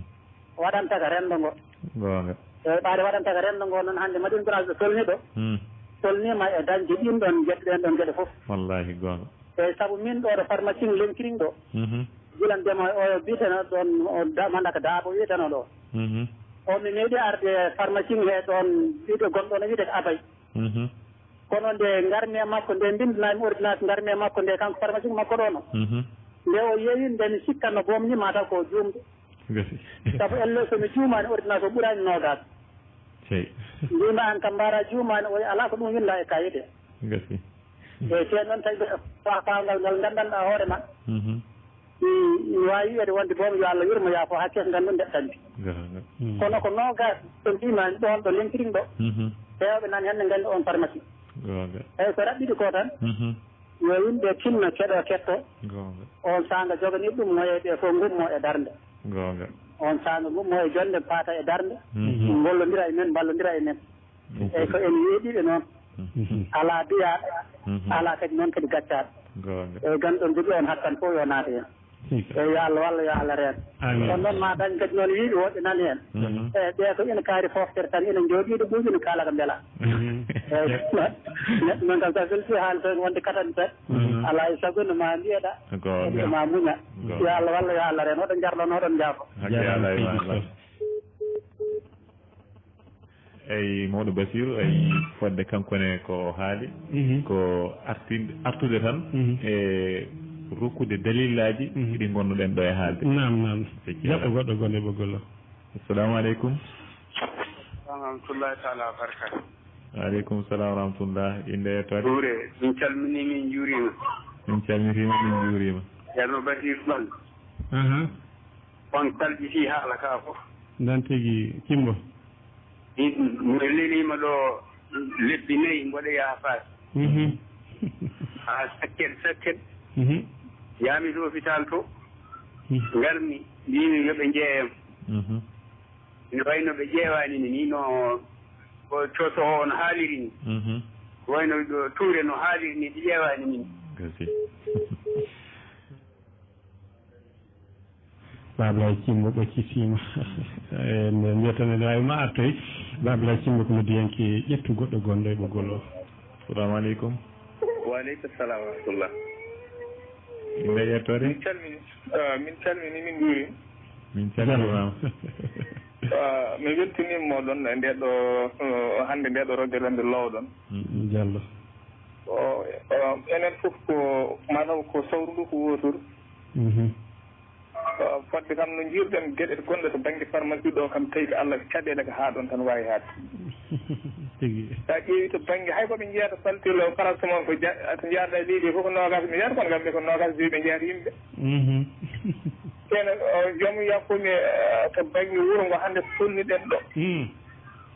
Waɗantaka renndo ngo. Goonga. Eeyi, ɓaade waɗantaka renndo ngo noon hannde Madina Gounass ɓe tolni ɗo. Mhm. Tolniima e dañde ɗiin ɗoon geɗe ɗeen ɗoon geɗe fof. Wallaahi goonga. Eeyi, sabu min ɗo ɗo pharmacie Lenkiring ɗo. Mhm. Gila ndema o biyeteno ɗoon, o da-, manda ko Daabo wiyeteno ɗo. Mhm. O mi meeɗi arde pharmacie he ɗoon, wiyde gonɗo no wiyde ko Abay. Mhm. Kono nde ngarmi e makko, nde mbindanami ordonnance, ngarmi e makko nde, kanko pharmacie makko ɗo no. Mhm. Nde o yeeyi, nde mi sikkanno boom ni mataw ko juumde. Gasi. Sabu elle so mi juumaani ordonnance o ɓuraani noogaas. Sey. Mbiymi aan kam mbaɗa juumaani, o wiyi alaa ko ɗum winnda e kayit he. Gasi. Eeyi, te noon tawi ɓe fafaangal ngal nganndanɗaa hoore ma. Mhm. Mi, mi waawi wiyeede wonde boom yo Allah yurmo yaafo haa kees ngal ɗum ndeɗɗanmi. Gaana. Mm. Kono ko noogaas so mbiyma ɗoon ɗo Lenkiring ɗo. Mhm. Heewɓe nan heen ne nganndi oon pharmacie. Goonga. Eeyi, ko raɓɓiɗi ko tan, mhm, yo yimɓe tinno, keɗo, ketto. Goonga. On saanga joganii ɗum moye ɓe fof ngummo e darnde. Goonga. On saanga ngummo e jonnde, paata e darnde, mhm, ngollondira e men, mballondira e men. Mhm. Eeyi, ko en weeɓiiɓe noon. Mhm. Alaa biyaaɗo, mhm, alaa kadi noon kadi gaccaaɗo. Goonga. Eeyi, ganɗon jogii on hakkan fof yo naat heen. Eeyi, yo Allah wallu, yo Allah reen. Amiin. Kono noon ma dañ kadi noon yimɓe woɓɓe nan heen. Mhm. Eeyi, ɓee ko ina kaari fooftere tan, ina njooɗii ɗo ɓuuɓi, ina kaala ko mbela. Mhm. Eeyi, neɗɗo noon kam, so a weltii haali toon wonde katante, mhm, alaa e sago no ma mbiyeɗa, goonga, kadi ma muña. Goonga. Yo Allah wallu, yo Allah reen. Oɗon njarlo, oɗon njaafo. Hakki Alaa e ma Allah. Eyi, mawɗo Basiru, eyi, fodde kanko ne ko o haali, mhm, ko artin-, artude tan, mhm, e rokkude dalillaaji, mhm, ɗi ngonnuɗen ɗo e haalde. Naam, naam. Jaɓɓo goɗɗo gonɗo e ɓoggol o. Assalamu aleykum. Wa rahmatullahi taala wa barakatuh. Wa aleykum salam wa rahmatullah. Innde e yettode? Ɓuure, min calminii, min njuuriima. Min calmitiima, min njuuriima. Ceerno Basiru Ɓang. Aha. On kalɓitii haala ka fof. Nan tigi, Cimbo. Mi, mi leliima ɗo lebbi nayi mboɗo yaha Faas. Mhm. Haa sakket, sakket. Mhm. Yaami to hôpital to. Mhm. Ngarmi, mbiimi yo ɓe njeeyam. Mhm. Ina wayi no ɓe ƴeewaani mi ni, no ko coso o no haaliri ni. Mhm. Ko wayi no ɗo Tuure no haaliri ni, ɓe ƴeewaani mi ni. Gasi. Baaba Laay Cimbo ɓoccitiima. En mbiyat tan ene waawi ma artoy. Baaba Laay Cimbo ko noddiyanke, ƴettu goɗɗo gonɗo e ɓoggol o. Assalamu aleykum. Wa aleykum salam wa rahmatullah. Innde e yettode? Min calmini, ah, min calmini, min njuuri. Min calminaama. Ah, mi weltiniima moɗon e nde ɗo, ah, hannde nde ɗo rogere nde lowɗon. Mm, Diallo. O, o, enen fof ko, mataw ko sawru ndu ko wootoru. Mhm. Ah, fodde kam no njiiruɗen geɗe gonɗe to bannge pharmacie ɗo kam, tawi ko Allah ko caɗeele ko haa ɗon tan waawi haadde. Tigi. Sa ƴeewi to bannge, hay ko ɓe njeyata faltilo paracétamol ko ja-, to njaarɗa e leydi fof ko noogaas ɓe njeyata, kono kamɓe ko noogaas joyi ɓe njeyata yimɓe. Mhm. Tene, o, joom yakkumi, eh, to bannge wuro ngo hannde tolniɗen ɗo. Mm.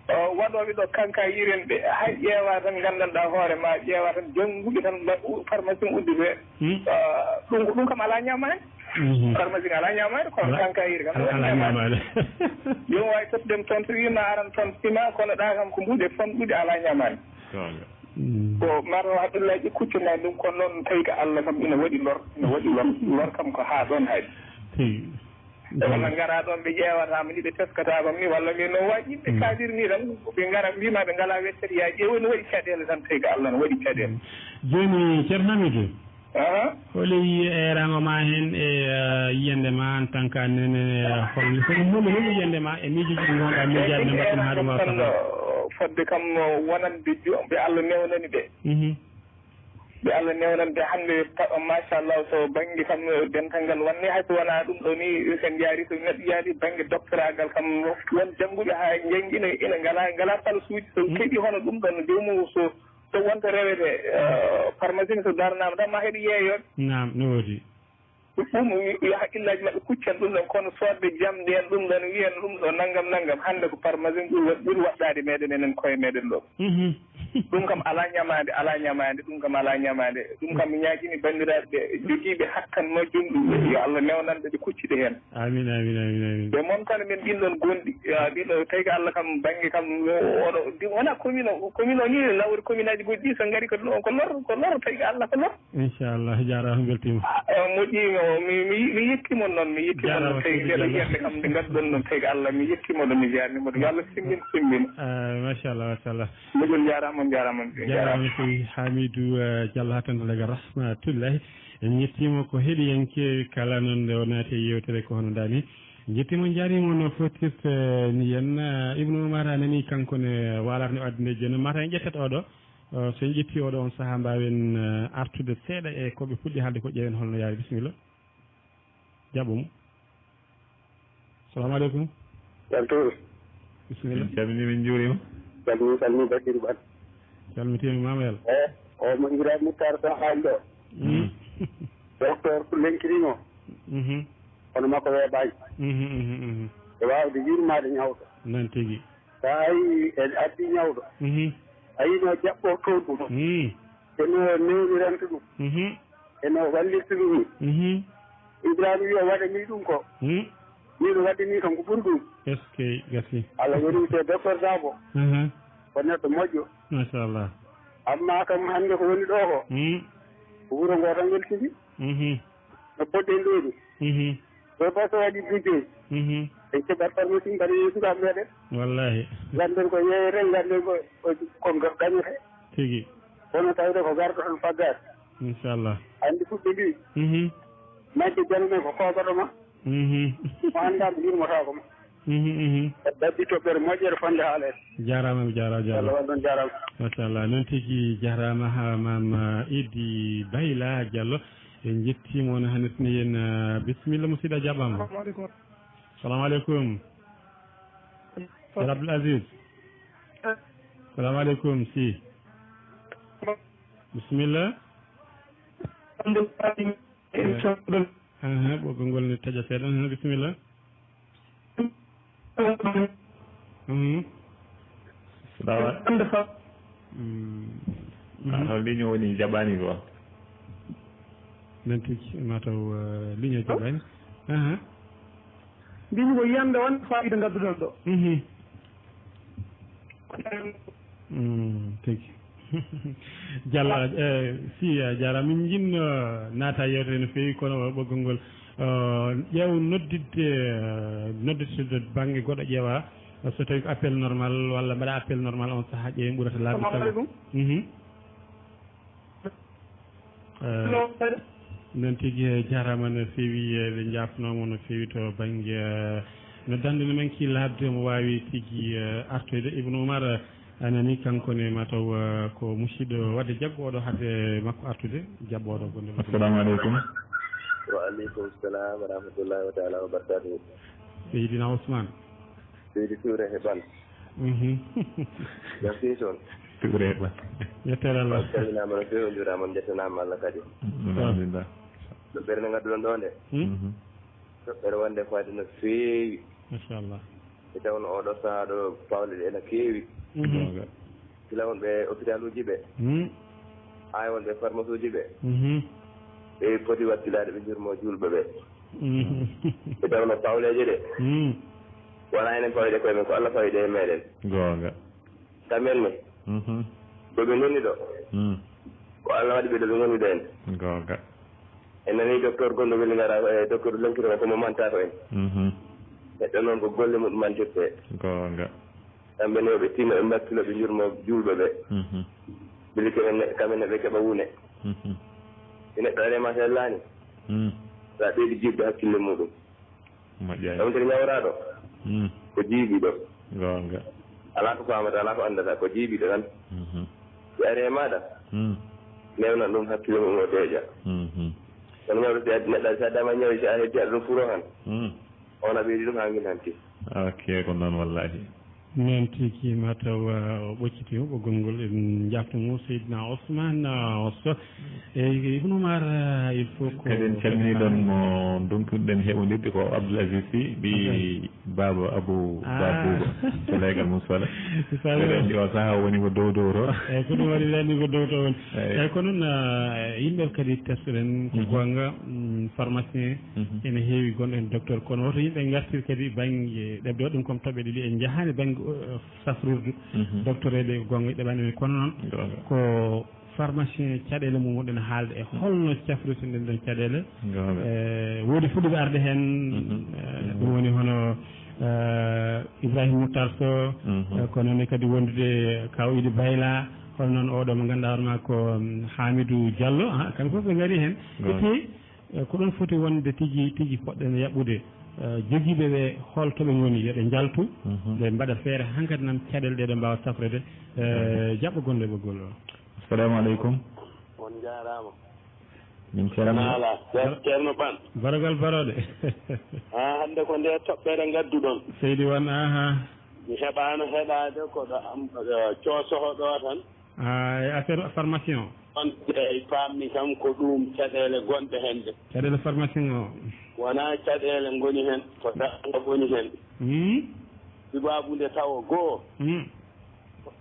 O, waɗooɓe ɗo kanka yiren ɓe, hay ƴeewa tan nganndanɗaa hoore ma, ƴeewa tan jannguɓe tan mba-, u-, pharmacie udditee. Hmm. Ah, ɗum ko, ɗum kam alaa ñaamaani. Mhm. Pharmacie alaa ñaamaani, kono ala-, kanka yiri kam ala-, alaa ñaamaani. Joom waawi tottudem toon, so wiima aran toon, sima, kono ɗa kam ko mbuuɗe famɗuɗe alaa ñaamaani. Goonga. Mm. Ko mataw haqqillaaji kuccanaani ɗum, kono noon tawi ko Allah kam ina waɗi lor, ina waɗi lor. Lor kam ko haa ɗoon haaɗi. Tigi. E walla ngara ɗoon ɓe ƴeewata ma ni, ɓe teskata kam ni, walla min noon waɗi yimɓe kaadir ni tan, ɓe ngara mbiima ɓe ngalaa weccere, yaa ƴeew, ene waɗi caɗeele tan, tawi ko Allah ne waɗi caɗeele. Jooni, Ceerno Hamidou, aha, holi e rango ma heen e, eh, yiyannde ma en tant que nene, eh, hol, hol, hol, hol yiyannde ma e miijooji ɗi ngonɗa miijaade ne mbaɗɗen haade ma tan, fota? Fodde kam, wonande jo-, ɓe Allah newnani ɓe. Mhm. Ɓe Allah newnande hannde, pa-, machallah, to bannge kam, dental ngal wonde, hay so wonaa ɗum ɗo ni, so en njaari, so neɗɗo yaari bannge doktoraagal kam, won jannguɓe haa njanngi ina, ina ngalaa, ngalaa palasuuji, so keɓi hono ɗum ɗon, joomum so, so wonta rewete, eh, pharmacie so daranaama tan ma heɓe yeeyoɓe. Naam, no woodi. Ɗum, ɗum yo haqqillaaji maɓɓe kuccan ɗum ɗon, kono soodde jamɗe en ɗum ɗon, wiyen ɗum ɗo nanngam, nanngam, hannde ko pharmacie ɓuri wa-, ɓuri waɗɗaade meɗen enen koye meɗen ɗo. Mhm. Ɗum kam alaa ñamaande, alaa ñamaande, ɗum kam alaa ñamaande. Ɗum kam mi ñaagini banndiraaɓe ɓe jogiiɓe hakkan majjum, yo Allah newnan ɓe, ɓe kucci ɓe heen. Amiin, amiin, amiin, amiin. Ɓe montana men ɗin ɗon gonɗi, ya, ɗin ɗo, tawi ko Allah kam bannge kam, o-, oɗo, ɗi, wona commune o, commune o ni, nawori commune aji goɗɗi ɗi, so ngari ko, ko lor, ko lor, tawi ko Allah ko lor. Inchallah, jaaraama, mbeltiima. Ah, eh, moƴƴiima o, mi, mi, mi yettiima noon, mi yettiima noon, tawi ndeɗo yiyannde kam nde ngadduɗon noon, tawi ko Allah, mi yettiima ɗum, mi jaarniima ɗum. Yo Allah simmbin, simmbin. Ah, machallah, machallah. Moƴƴol, jaaraama, on jaaraama, on jaaraama. Jaaraama seydi Hamidou, eh, Diallo haa tan daga Rahmatullahi. En njettiima ko heɗiyankeeɓe kala noon nde o naati e yeewtere ko hono ndaa ni. Njettiima, on njaariima no fottirta ni en. Eh, Ibnu Umar a nanii kanko ne waalata nde o addi nde jooni. Mata en ƴettat oɗo. Eh, so en ƴettii oɗo on sahaa, mbaawen, eh, artude seeɗa e ko ɓe puɗɗi haalde ko, ƴeewen holno yaari. Bisimilla. Jaɓɓo mo. Salamu aleykum. Ceerno Touré. Bisimilla. Min calminii, min njuuriima. Calminii, calminii Basiru Ban. Calmitiima, Mama Yal. Eh, o mo Ibrahima Moutar Sow haali ɗo. Mm. Docteur ko lenkirino. Mhm. Kono makko weeɓaani. Mhm, mhm, mhm. E waawde yurmaade ñawɗo. Noon tigi. So a yii en addi ñawɗo. Mhm. A yino jaɓɓo toon ɗum. Hmm. E no newni rento ɗum. Mhm. E no wallirta ɗum ni. Mhm. Ibrahima yo waɗa ni ɗum ko. Hmm. Ni no waɗde ni kam ko ɓuri ɗum. Est-ce que gasi? Allah woni te docteur Dabo. Mhm. Ko neɗɗo moƴƴo. Machallah. Amma kam hannde ko woni ɗo ko. Hmm. Ko wuro ngo tan weltini. Mhm. No poɗɗen ɗo ni. Mhm. Ɗo fof so waɗi bujjoy. Mhm. En keɓat pharmacie mbaɗa yeesuɗo am meɗen. Wallahi. Ganden ko yeeyeten, ganden ko, ko, ko ga-, gañete. Tigi. Kono tawde ko garɗo tan faggaade. Inchallah. Anndi fuɗɓe mbi. Mhm. Majje jano men ko kogoto ma. Mhm. Mo annda mo yurmotako ma. Mhm, mhm. Dabbi toɓɓere moƴƴere fonde haalede. Jarama, mi jara Diallo. Allah waɗ ɗon jarama. Machallah, noon tigi jarama ha Mam Idi Bayla Diallo. En jettimo on hanitni en, ah, bisimilla musidɗo jaɓɓama. Assalamu aleykum. Salamu aleykum. Ceerno Abdoul Aziz. Salamu aleykum, si. Bisimilla. Aha, ɓoggol ngol ne taƴa seeɗa. Aha, bisimilla. Mhm. Salamu aleykum. Mm. Ah, ligne o woni jaɓani ko. Nden tigi mataw, eh, ligne o jaɓani. Aha. Mbimi ko yiyande wonde fayida ngadduɗon ɗo. Mhm. Mm, tigi. Diallo, eh, si, a jarama. Min jinno naata yewtere no feewi, kono ɓoggol ngol, eh, ƴeew noddidde, eh, nodditde bannge goɗɗo ƴeewa, so tawi ko appel normal walla mbaɗa appel normal on sahaa ƴeewen ɓurata laabi. Assalamu aleykum. Mhm. Eh, noon tigi, eh, jarama no feewi, eh, ɓe jafnoma no feewi to bannge, eh, no dande no men ki labde mo wawi tigi, eh, artoyde. Ibnu Umar, eh, a nani kanko ne mataw, eh, ko musidɗo wadde jaggo oɗo hadde makko artude, jaɓɓo oɗo gonde. Assalamu aleykum. Wa aleykum salam wa rahmatullahi wa taala wa barakatuhu. Seydina Ousmane. Seydi Touré he Ban. Mhm. Merci toon. Touré Ban. Yettere Allah. On calminaama no feewi, on njuuraama, on njettanama Allah kadi. Alhamdulillah. No ɓernde ngadduɗon ɗo nde. Hmm? Mhm. Toɓɓere wonde fayda no feewi. Machallah. E tawno oɗo sahaa ɗo pawle ɗe ena keewi. Mhm. Gonga. Gila wonɓe hôpital uji ɓe. Hmm. Haa e wonɓe pharmacie uji ɓe. Mhm. Ɓe poti wakkilade ɓe njurmo julɓe ɓe. Mhm. E tawno pawleeje ɗe. Hmm. Wona enen pawɗe koye men, ko Allah fawi ɗe e meɗen. Gonga. Kamen ne. Mhm. Ɗo ɓe ngoni ɗo. Hmm. Ko Allah waɗi ɓe ɗo ɓe ngoni ɗo en. Gonga. En nani docteur gonɗo weli ngara, e docteur Lenkiro ko mo manta ko en. Mhm. Neɗɗo noon ko golle mum mantirte. Gonga. Kamɓe ne ɓe tinno ɓe mbattino ɓe njurmo julɓe ɓe. Mhm. Bili kamen ne, kamen ne ɓe keɓa wune. Mhm. Si neɗɗo ari ma sellani. Hmm. Sa ɓeydi jiɓde hakkille muɗum. Moƴƴani. Ɗum tigi ñawraɗo. Hmm. Ko jiiɓiɗo. Gonga. Ala ko famata, ala ko andata, ko jiiɓiɗo tan. Mhm. Si ari e maɗa. Hmm. Newnan ɗum hakkille mum o deeƴa. Mhm. Kono ñawɗo si addi neɗɗo, si addama ñawi, si a heddi aɗa ɗum furo han. Hmm. On a ɓeydi ɗum haa ngin hanti. Ok, ko noon wallahi. Noon tigi mataw, uh, o ɓocciti o ɓoggol ngol, en jaftu mo Seydina Ousmane, uh, Osso. E Ibn Umar, uh, il faut ko kadi en calmini ɗon mo donkuɗen heɓondirde ko Abdoul Aziz Sy, ɓi Baba Abou, ah, Babou, to leegal mum Sola. Eɗen anndi o saha o woni ko dow dow to. Eyi, ko ɗum waɗi eɗen anndi ko dow to woni. Eyi. Eyi, ko noon, uh, yimɓe kadi testoɗen ko, mhm, gonga, mm, pharmacien, mhm, ene heewi gonɗo heen docteur, kono woto yimɓe ngartir kadi bannge ɗeɓde waɗi ɗum comme toɓɓe ɗiɗi en njahaani bannge, uh, safrirdu, mhm, docteur eɓe gonga ɗeɓani men, kono noon gonga, ko pharmacien caɗeele mum wonɗen haalde e holno cafrirten ɗen ɗon caɗeele. Gonga. Eh, woodi fuɗɗuɓe arde heen, mhm, eh, ɗum woni hono, eh, Ibrahima Moutar Sow, mhm, eh, kono ne kadi wondude Kaw Idi Bayla, hono noon oɗo mo ngannduɗaa hoore maa ko, mm, Hamidou Diallo, ah, kamɓe fof ɓe ngari heen. Gonga. E tigi, eh, ko ɗum foti wonde tigi, tigi poɗɗen yaɓɓude, eh, jogiiɓe ɓe hol to ɓe ngoni, yo ɓe njaltu, mhm, ɓe mbaɗa feere hankadi nan caɗeele ɗe ɓe mbaawa safrede, eh, gonga, jaɓɓo gonɗo e ɓoggol o. Assalamu aleykum. On njaaraama. Min calmina. Naala, Cer-, Ceerno Ban. Baragal barooɗe. Ah, hannde ko nde toɓɓere ngadduɗon. Seydi Wan, aha. Mi heɓaano heɗaade ko ɗo am, eh, coosoho ɗo tan. Ah, e affaire formation. On eyi, paammi kam ko ɗum caɗeele gonɗe heen ɗe. Caɗeele formation o. Wonaa caɗeele ngoni heen, ko darnga woni heen. Hmm? Sibaabu nde tawo goo. Hmm.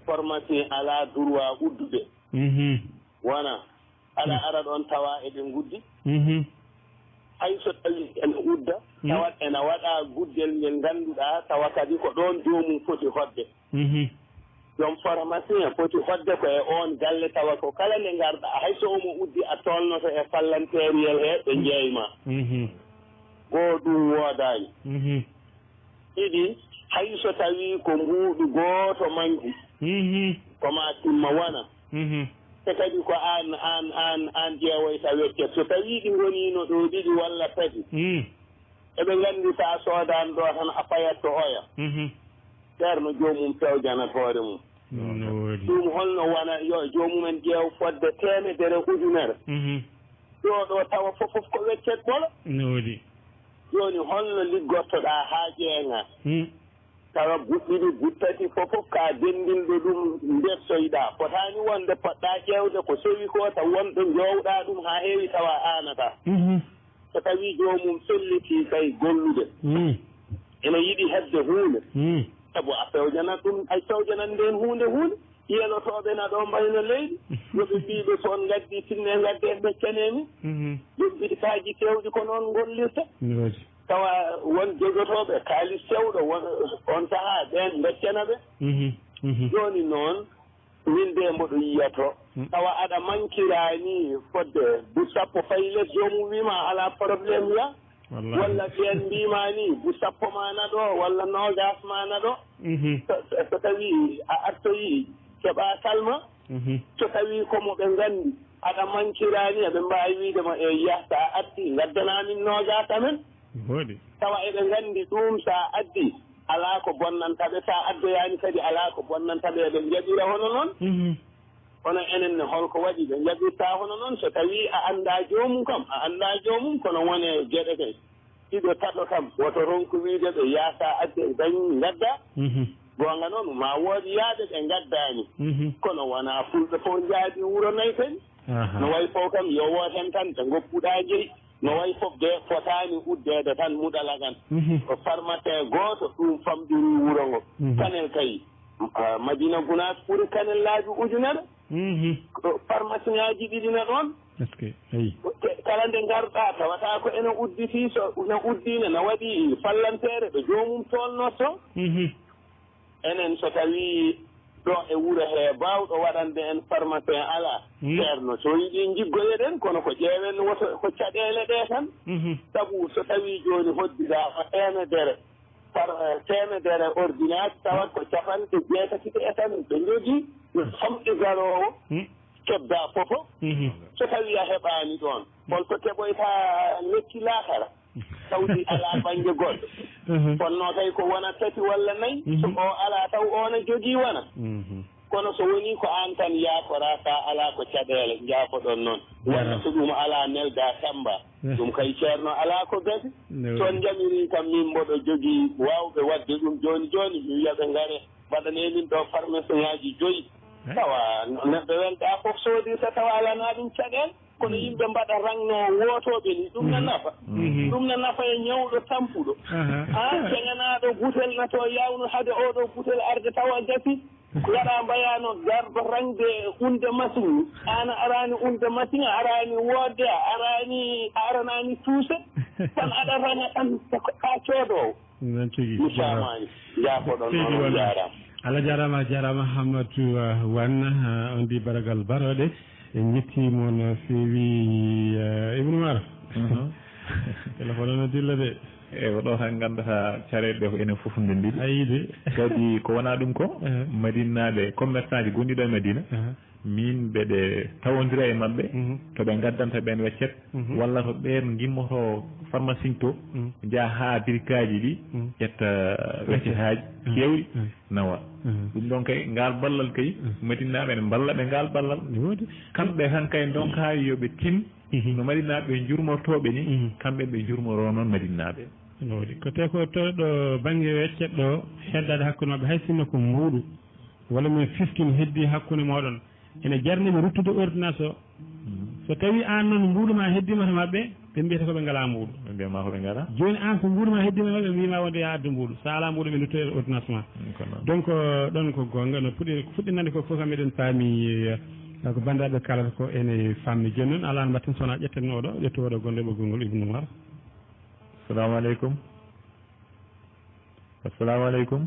Pharmacien alaa droit uddude. Mhm. Wona aɗa ara ɗoon tawa eɓe nguddi. Mhm. Hay so tawi ene udda, tawat ene waɗa guddel ngel ngannduɗaa, tawa kadi ko ɗoon joomum foti hoɗde. Mhm. Joom pharmacien foti hoɗde ko e oon galle, tawa ko kala nde ngarɗaa, hay so omo uddi, a tolnoto e fallanteeriyel he, ɓe njeeyma. Mhm. Goo ɗum woodaani. Mhm. Ɗiɗi, hay so tawii ko mbuuɗu gooto manki, Mhm. ko ma timma wona. Mhm. Te kadi ko aan, aan, aan, aan ƴeewoyta weccet. So tawii ɗi ngoniino ɗo ɗiɗi walla tati, Mm. eɓe nganndi so a soodaani ɗo tan a payat to oya. Mhm. Ceerno joomum fewjanat hoore mum. No woodi. Ɗum holno wona yo joomumen ƴeew fodde teemedere ujunere. Mhm. Ɗo ɗo tawa fof fof ko weccet ɓolo. No woodi. Jooni holno liggortoɗaa haa ƴeeŋa? Hmm. Tawa buɗɗiɗi buttati fof fof ka denndinɗo ɗum ndersoyɗaa. Fotaani wonde poɗɗaa ƴeewde ko sewi ko taw wonɗo njoowɗaa ɗum haa heewi tawa aanataa. Mhm. So tawii joomum fellitii kay gollude, Hmm. ene yiɗi heɓde huunde. Hmm. Sabu a fewjanat ɗum, a fewjanat ndeen huunde huunde. Yelotooɓe na ɗo mbayno leydi. Yo ɓe mbii ɓe so on ngaddii tinne ngadde en ɓeccane min. Mhm. Ɗum ɓiɗi kaaji kewɗi ko noon ngollirta. No woodi. Tawa won jogotooɓe kaalis sewɗo won on sahaa ɓeen mbeccana ɓe. Mhm. Mhm. Jooni noon min de mboɗo yiya to. Mm. Tawa aɗa mankiraani fodde bu sappo fayi les joomum wiima alaa problème ya. Wallaahi. Walla ɓeen mbiima ni bu sappo ma na ɗo walla noogaas ma na ɗo. Mhm. So, so, so tawii a artoyii keɓaa salma. Mhm. So tawii ko mo ɓe nganndi aɗa mankiraani, eɓe mbaawi wiide ma e yah so a artii ngaddanaa min noogaas amen. Woodi. Tawa eɓe nganndi ɗuum so a addii alaa ko bonnanta ɓe, so a addoyaani kadi alaa ko bonnanta ɓe, eɓe njaɓira hono noon. Mhm. Kono enen ne holko waɗi ɓe njaɓirta hono noon? So tawii a anndaa joomum kam, a anndaa joomum, kono won e geɗe kay. Ɗiɗo taɗo kam, woto ronku wiide ɓe yaasa adde dañ ngadda. Mhm. Goonga noon, ma woodi yaaɓe ɓe ngaddaani. Mhm. Kono wonaa fulɓe fof njaabi wuro nayi kadi. Aha. No wayi fof kam, yo woot heen tan, ɓe ngoppuɗaa jeyi. No wayi fof de, fotaani uddeede tan muɗalagan. Mhm. Ko farmacien gooto, ɗum famɗiri wuro ngo. Mhm. Kanel kay, ah, Madina Gunaas ɓuri kanellaaji ujunere. Mhm. Ko farmasiŋaaji ɗiɗi na ɗoon. Est-ce que, ayi. Te kala nde ngarɗaa, tawata ko ene udditi, so na uddine, na waɗi fallanteere, ɓe joomum tolnotto. Mhm. Enen, so tawii ɗo e wuro he baawɗo waɗande en farmacien alaa, Hmm. ceerno, so yiɗi njiggoyeɗen, kono ko ƴeewen woto ko caɗeele ɗe tan. Mhm. Sabu so tawii jooni hoddidaama teemedere, par, eh, teemedere ordonnance, tawat ko capanɗe jeetati ɗe tan ɓe njogii, no famɗi garoowo, Hmm. keɓda fof. Mhm. So tawii a heɓaani ɗoon, holto keɓoyta lekki laakara? Tawdi alaa bannge goɗɗo. Mhm. Kono noon kay ko wona tati walla nayi, so Mhm. o alaa taw o na jogii wona. Mhm. Kono so wonii ko aan tan yaakoraa, so a alaa ko caɗeele, njaafoɗon noon. Walla Jaaraama. So ɗum alaa, neldaa Sammba. Eh. Ɗum kay ceerno alaa ko gasi. No. So on njamirii kam, min mboɗo jogii waawɓe waɗde ɗum jooni jooni, mi wiya ɓe ngare, mbaɗanee min ɗo farmasiŋaaji joyi. Eh. Tawa neɗɗo welɗaa fof soodirta tawa alanaa ɗum caɗeele. Kono yimɓe mbaɗa rang no wootooɓe ni, ɗum na nafa. Mhm. Ɗum na nafa e ñawɗo tampuɗo. Aha. Haa ceŋanaaɗo butel na to yawno hade oɗo butel arde tawa gasi. Ngaɗa mbayano garɗo rangde unde masiŋ. Aan a araani unde masiŋ, a araani woodde, a araani, a aranaani tuuse. Tan aɗa raŋa tan ko ka coodoowo. Noon tigi. Mi faamaani. Jaafoɗon noon, on njaaraama. Allah jaaraama, a jaaraama Hammatu, uh, Wan, uh, on mbii baragal barooɗe. En njettii mo no feewi, uh, Ibnu Umar. Mhm. Téléphone o no dilla de. E ko ɗo tan nganndataa careeɗe ɗe ko enen fof ndenndiri. Ayi de. Kadi ko wonaa ɗum ko, eh, Madinaaɓe, commerçant ji gonɗi ɗo e Madina. Aha. Min mbeɗe tawondira e maɓɓe, Mhm. to ɓe ngaddanta ɓeen weccet, Mhm. walla to ɓeen ngimmoto pharmacie to, Mhm. njaha haa birkaaji ɗi, Mhm. ƴetta weccetaaji Mhm. keewɗi, Mhm. nawa. Mhm. Ɗum ɗoon kay, ngaal ballal kay, Mhm. Madinaaɓe ene mballa ɓe ngaal ballal. Ne woodi. Kamɓe tan kay ndonkaa yo ɓe tin, Mhm. no Madinaaɓe njurmortooɓe ni, Mhm. kamɓe ɓe njurmoroo noon Madinaaɓe. Ne woodi. Ko te ko to ɗo bannge weccet ɗo, heddaade hakkunde maɓɓe, hay sinno ko mbuuɗu, walla mo fiftin heddii hakkunde mooɗon. Ene jarni ɓe ruttude ordonnance o. Mhm. So tawi aan noon mbuuɗu ma heddima to maɓɓe, ɓe mbiyata ko ɓe ngalaa mbuuɗu. Ɓe mbiyama ko ɓe ngalaa. Jooni aan so mbuuɗu ma heddima to maɓɓe, ɓe mbiyama wonde yaa addu mbuuɗu. So alaa mbuuɗu, ɓe nduttoya ordonnance ma. Donc, euh, ɗon ko goonga. No puɗɗi-, ko fuɗɗinande ko fof kam eɗen paami, euh, ko banndiraaɓe kaalata ko ene faamni. Jooni noon alaa no mbaɗten so wonaa ƴetten oɗo, ƴettu oɗo gonɗo e ɓoggol ngol, Ibnu Umar. Assalamu aleykum. Assalamu aleykum.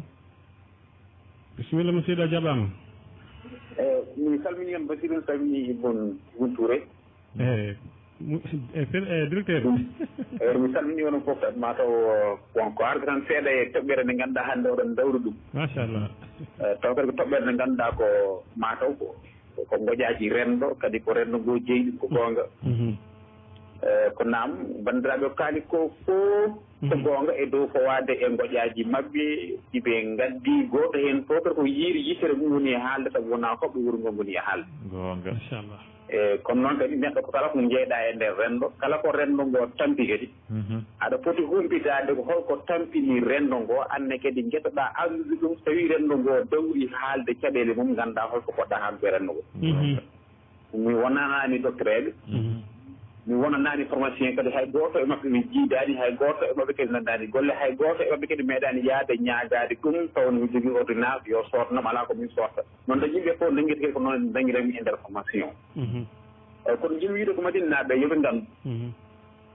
Bisimilla, musidɗo, a jaɓaama. Eh, mi salmini on, Basiru, mi salmini Ibn, Ibn Touré. Eh, mu-, eh, fel-, eh, directeur. Eh, mi salmini on fof, kadi ma taw, eh, bon, ko arde tan seeɗa e toɓɓere nde ngannduɗaa hannde oɗon dawri ɗum. Machallah. Eh, taw kadi ko toɓɓere nde ngannduɗaa ko ma taw ko, ko ngoƴaaji renndo, kadi ko renndo ngo jeyi ɗum, ko goonga. Mhm. Eh, ko naam, banndiraaɓe o kaali ko fof ko goonga e dow fawaade e ngoƴaaji maɓɓe, ɗi ɓe ngaddi. Gooto heen fof kadi ko yiiri yitere mum woni e haalde, sabu wonaa hoɓɓe wuro ngo ngoni e haalde. Goonga. Machallah. E kono noon kadi, neɗɗo ko kala ko njeyɗaa e nder renndo, kala ko renndo ngo tampi kadi, aɗa foti humpitaade ko holko tampini renndo ngo, aan ne kadi ngesoɗaa anndude ɗum, so tawii renndo ngo dawri haalde caɗeele mum, nganndaa holko poɗɗaa haaldude e renndo ngo. Mi wonanaani docteur eɓe. Mi wonanaani pharmacien kadi, hay gooto e maɓɓe mi jiidaani, hay gooto e maɓɓe kadi nanndaani golle, hay gooto e maɓɓe kadi meeɗaani yahde ñaagaade ɗum, taw no mi jogii ordonnance, yo soodnam, alaa ko min soodta. Noon tan yimɓe fof nanngirta ko noon nanngiranmi e nder pharmacie o. Eh, kono njiɗmi wiide ko Madinanaaɓe yo ɓe nganndu.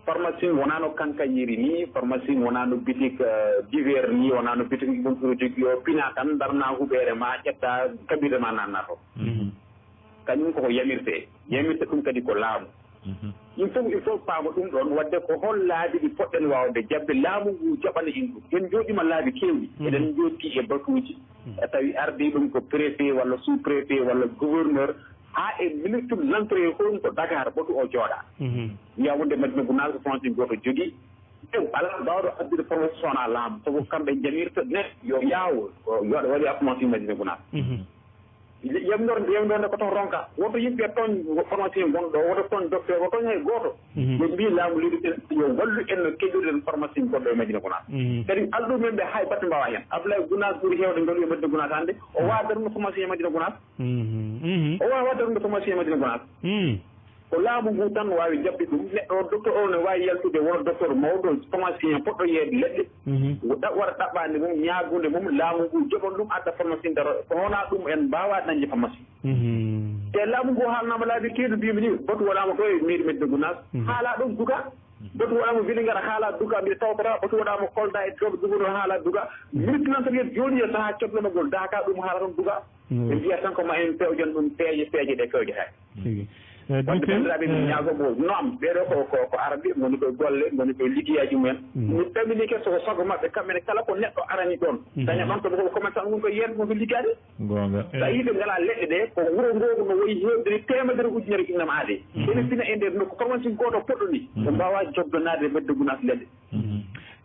Pharmacie wonaa no kankañiri ni, pharmacie wonaa no bitik, eh, divers ni, wonaa no bitik ɗum produit yo pina tan, darna huɓeere ma, ƴetta kaɓirɗe ma, nanna to. Kañum koko yamirte, yamirte ɗum kadi ko laamu. Ɗum fof il faut paama ɗum ɗoon, wadde ko hol laabi ɗi poɗɗen waawde jaɓde, laamu ngu jaɓana en ɗum. En njooɗiima laabi keewɗi, eɗen njooɗti e batuuji, e tawi ardii ɗum ko préfet walla sous-préfet walla gouverneur, haa e ministre de l'intérieur, hoɗum ko Dakar batu o jooɗa. Wiya wonde Madina Gunaas ko pharmacie gooto jogii. Ew, alaa baawɗo addude pharmacie so wonaa laamu, sabu kamɓe njamirta neɗɗo yo yaawo, yo waɗa waɗi pharmacie Madina Gunaas. Yamdor ndewnde ko toon ronka. Woto yimɓe tooñ pharmacien gonɗo, woto tooñ docteur, woto tooñ hay gooto. Ɓe mbii laamu leydi, yo wallu en no keƴoɗen pharmacien goɗɗo e Madina Gunaas. Kadi alɗu men ɓe hay batte mbawa heen. Abdoulaye Gunaas ɓuri heewde ngalu e Madina Gunaas hannde. O wawa darnude pharmacien e Madina Gunaas. O wawa darnude pharmacien e Madina Gunaas. Ko laamu ngu tan waawi jaɓde ɗum. Neɗɗo o, docteur o ne waawi yaltude wona docteur mawɗo, pharmacien poɗɗo yeeyde leɗɗe. Ɗa-, waɗa ɗaɓɓaande mum, ñaagunde mum, laamu ngu joɓan ɗum, adda pharmacien daro. Ko wonaa ɗum en mbaawaa dañde pharmacie. Te laamu ngu haalnaama laabi keewɗi, mbiimi ni, batu waɗaama ɗo e mairie Medina Gounass, haalaa ɗoon duga. Batu waɗaama Vélingara, haalaa duga, mbiɗa tawtoraa. Batu waɗaama Kolda e Togo, duga ɗoon haalaa duga. Ministre de l'Intérieur jooni e sahaa codlanogol Daaka, ɗum haala toon duga. Ɓe mbiya tan ko ma en pewjan ɗum peeje, peeje ɗe pewjataake. Tigi. Eh, wadde docteur, banndiraaɓe, mi eh, ñaago mo, noon, ɓeeɗo ko, ko, ko arɓe, ngoni koye golle, ngoni koye liggeyaaji mumen. Mi ɗaminike so ko sago maɓɓe, kamɓe ne kala ko neɗɗo arani ɗoon, daña ɗoon to ko commerçant, woni ko yeeyde, woni ko liggaade. Goonga. So a yii ɓe ngalaa leɗɗe ɗe, ko wuro ngoo no woyi heewde ni teemedere ujunere innama aade. Ene fina e nder nokku, pharmacie gooto poɗɗo ni, ɓe mbaawaa jogdanaade Medina Gounass leɗɗe.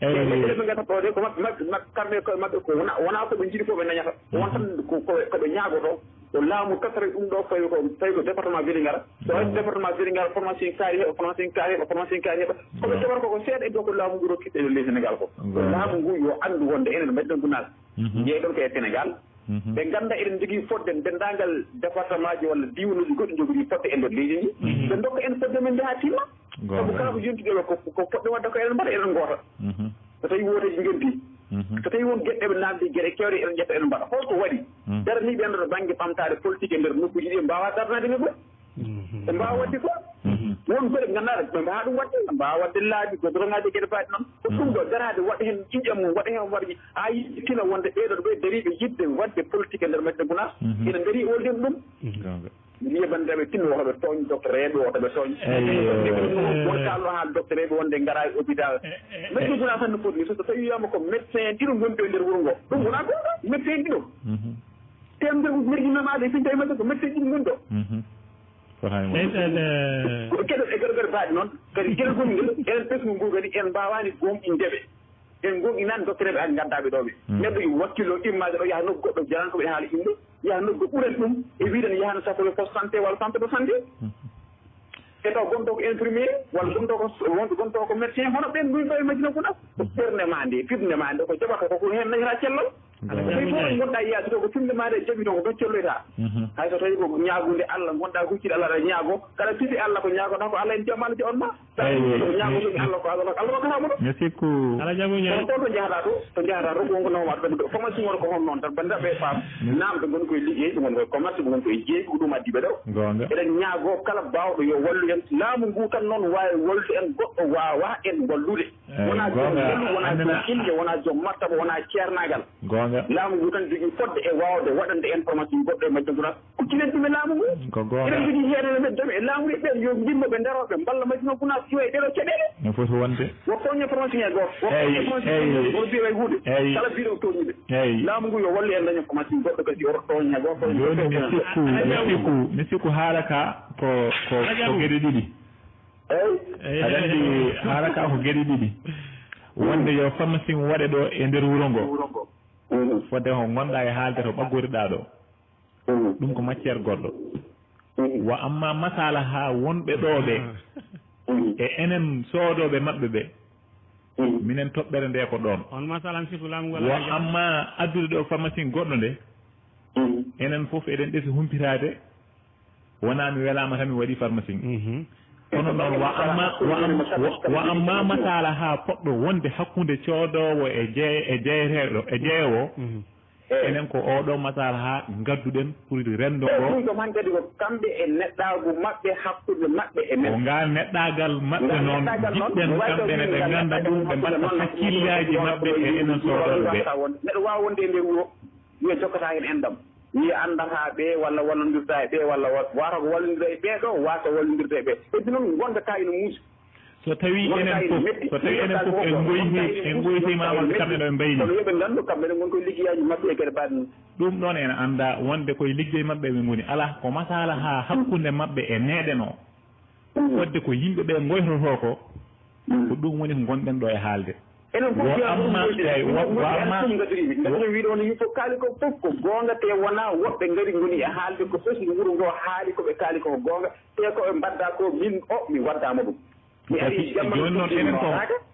Eyi, leɗɗe ɗe ɓe ngatata ɗo de, ko maɓɓe, maɓɓe, maɓɓe, kamɓe koye maɓɓe ko wona, wona ko ɓe njiɗi fof ɓe dañata. Won tan ko, ko, ko ɓe ñaagoto, ko laamu tasra ɗum ɗo, fawi ko, fawi ko département Vélingara. So waɗi département Vélingara, pharmacien kaari heɓa, pharmacien kaari heɓa, pharmacien kaari heɓa. Ko ɓe keɓata ko, ko seeɗa e dow ko laamu ngu rokki ɓe leydi Sénégal ko. Ko laamu ngu yo anndu wonde enen Medina Gounass, jeeyɗon ko e Sénégal. Ɓe ngannda eɗen njogii fodde denndaangal département ji walla diiwanuuji goɗɗi njogorii fodde e nder leydi ndi. Ɓe ndokka en fodde men nde haa timma. Sabu kala ko yonti ɗo ko, ko poɗɗen waɗde ko eɗen mbaɗa, eɗen ngoota. So tawii wooteeji njontii, so tawii won geɗe ɗe ɓe naamndii, geɗe keewɗe eɗen ƴetta, eɗen mbaɗa. Holko waɗi daraniiɓe en ɗo to bannge ɓamtaare politique e nder nokkuuji ɗi, ɓe mbaawaa daranaade ɓe fof? Ɓe mbaawaa waɗde fof. Won ko ɓe nganndaa ɓe mbaawaa ɗum waɗde, ɓe mbaawaa waɗde laabi, goudron ŋaaji, geɗe baaɗe noon. Ko ɗum ɗo daraade, waɗa heen ƴiiƴam mum, waɗa heen warji, haa yimɓe tina wonde ɓeeɗo ɓe dariiɓe yiɗde waɗde politique e nder Medina Gounass, ina ndarii oolden ɗum. Mi wiya banndiraaɓe tinno, woto ɓe tooñ docteur eɓe, woto ɓe tooñ. Eyi. Won kaalɗo haala docteur eɓe wonde ngara e hôpital. Medina Gounass tan no foti ni, so, so tawi wiyama ko médecin ɗiɗo ngoni ɗo e nder wuro ngo. Ɗum wona goonga, médecin ɗiɗo. Teemedere ujunere innama aade, finta e maɓɓe ko médecin ɗiɗo ngoni ɗo. Ko hay mo. Eyi, eyi, eyi. Ko geɗe, e geɗe, geɗe baaɗe noon. Kadi geɗe goni ngel, enen ɓesngu ngu kadi en mbaawani gomɗinde ɓe. En goonɗinaani docteur eɓe, hay ngaddaa ɓe ɗo ɓe. Neɗɗo yo wakkilo immaade ɗo, yaha nokku goɗɗo, jaran ko ɓe haala inɗo, yaha nokku ɓuren ɗum, e wiide ne yaha no sakkoro poste santé walla centre de santé. E taw gonto ko infirmier, walla gonto ko, won-, gonto ko médecin, hono ɓen ɗum ɗo e Madina Gounass. Ko ɓernde ma nde, firnde ma nde, ko jaɓata ko, ko heen nañata cellal. Goonga. Gonɗa yiyaade ɗo ko fimde maɗa e jaɓi ɗon ko ɗon celloyta. Hay so tawi ko ñaagunde Allah gonɗa huccide Allah aɗa ñaago, kala piɓe Allah ko ñaagoɗa ko Allah en jam Allah on ma. Tawi ko ñaagotomi Allah ko Allah Allah rokkata mo ɗo. Mi sikku. Ala jamu ñaari. Kono to jahata to, to jahata to ko wonko nawma ɗo ɗo. Formation won ko hon noon tan banda ɓe faam. Naam ɓe ngon koye liggey, ɓe ngon koye commerce, ɓe ngon koye jeeyi ko ɗum addi ɓe ɗo. Gonga. Eɗen ñaago kala bawɗo yo wallu en. Laamu ngu tan noon wawi wallude en, goɗɗo wawa en wallude. Wona joom lelu, wona joom inde, wona joom martaba, wona ceernagal. Gonga. Laamu ngu tan jogii fodde e waawde waɗande information goɗɗo e majjum gunas. Kuccilen ɗum e laamu ngu. Ko gonga. Eɗen jogii heeɗe men dame e laamu ngu ɓen yo mbimmo ɓe ndaroo ɓe mballa majjum gunas iwa e ɗeɗo caɗeele. No foti wonde. Wo koñe information e goo. Wo koñe information e goo. Wono biyo e huude. Kala biyo tooñude. Laamu ngu yo wallu en daño information goɗɗo kadi oto tooña goo. Joni mi sikku, mi sikku, mi sikku haala ka ko, ko, ko geɗe ɗiɗi. Aɗa anndi haala ka ko geɗe ɗiɗi. Wonde yo pharmacie waɗe ɗo e nder wuro ngo. Fodde ko ngonɗa e haalde to ɓaggotoɗa ɗo. Ɗum ko matière goɗɗo. Wa amma masala ha wonɓe ɗo ɓe e enen soodooɓe maɓɓe ɓe, minen toɓɓere nde ko ɗon. On masala mi sikku laamu ngu wa amma addude ɗo pharmacie goɗɗo nde, enen fof eɗen ɗesi humpitaade. Wona mi welaama tan mi waɗi pharmacie. Kono noon wa amma, wa am-, wa, wa amma masala ha poɗɗo wonde hakkunde coodoowo e jey-, e jeyreeɗo, e jeewo, enen ko oɗo masala ha ngadduɗen pour rendo ngo. Ɗum ɗo man kadi ko kamɓe e neɗɗaagu maɓɓe hakkunde maɓɓe e men. Ko ngal neɗɗaagal maɓɓe noon jiɗɗen kamɓe ne ɓe ngannda ɗum, ɓe mbaɗa hakkillaaji maɓɓe e enen soodooɓe ɓe. Neɗɗo waawa wonde e nder wuro, wiya jokkata heen enɗam. Wiya anndata ɓe walla wallondirta e ɓe walla wa-, wata ko wallondira e ɓe ɗo, wata wallondirta e ɓe. Heddi noon ngonka ka ina muusi. So tawi enen fof, so tawi enen fof en ngoyti, en ngoyti ma wonde kamɓe no ɓe mbayni. Kono yo ɓe nganndu kamɓe ne ngon koye liggeyaaji maɓɓe e geɗe mbaɗe noon. Ɗum ɗoon ene annda wonde koye liggey maɓɓe ɓe ngoni. Alaa ko masala ha hakkunde maɓɓe e meɗen o. Fodde ko yimɓe ɓe ngoytoto ko, ko ɗum woni ko ngonɗen ɗo e haalde. Enen fof wo amma, eyi, wo, wo amma, ɗum ngadiri. Ngadiri wiɗo on yimɓe fof kaali ko fof ko goonga, te wona woɓɓe ngari ngoni e haalde ko fof no wuro ngo haali ko ɓe kaali ko goonga, te ko ɓe mbadda ko min o mi waddama ɗum. Mi ari jamma jooni noon enen ko,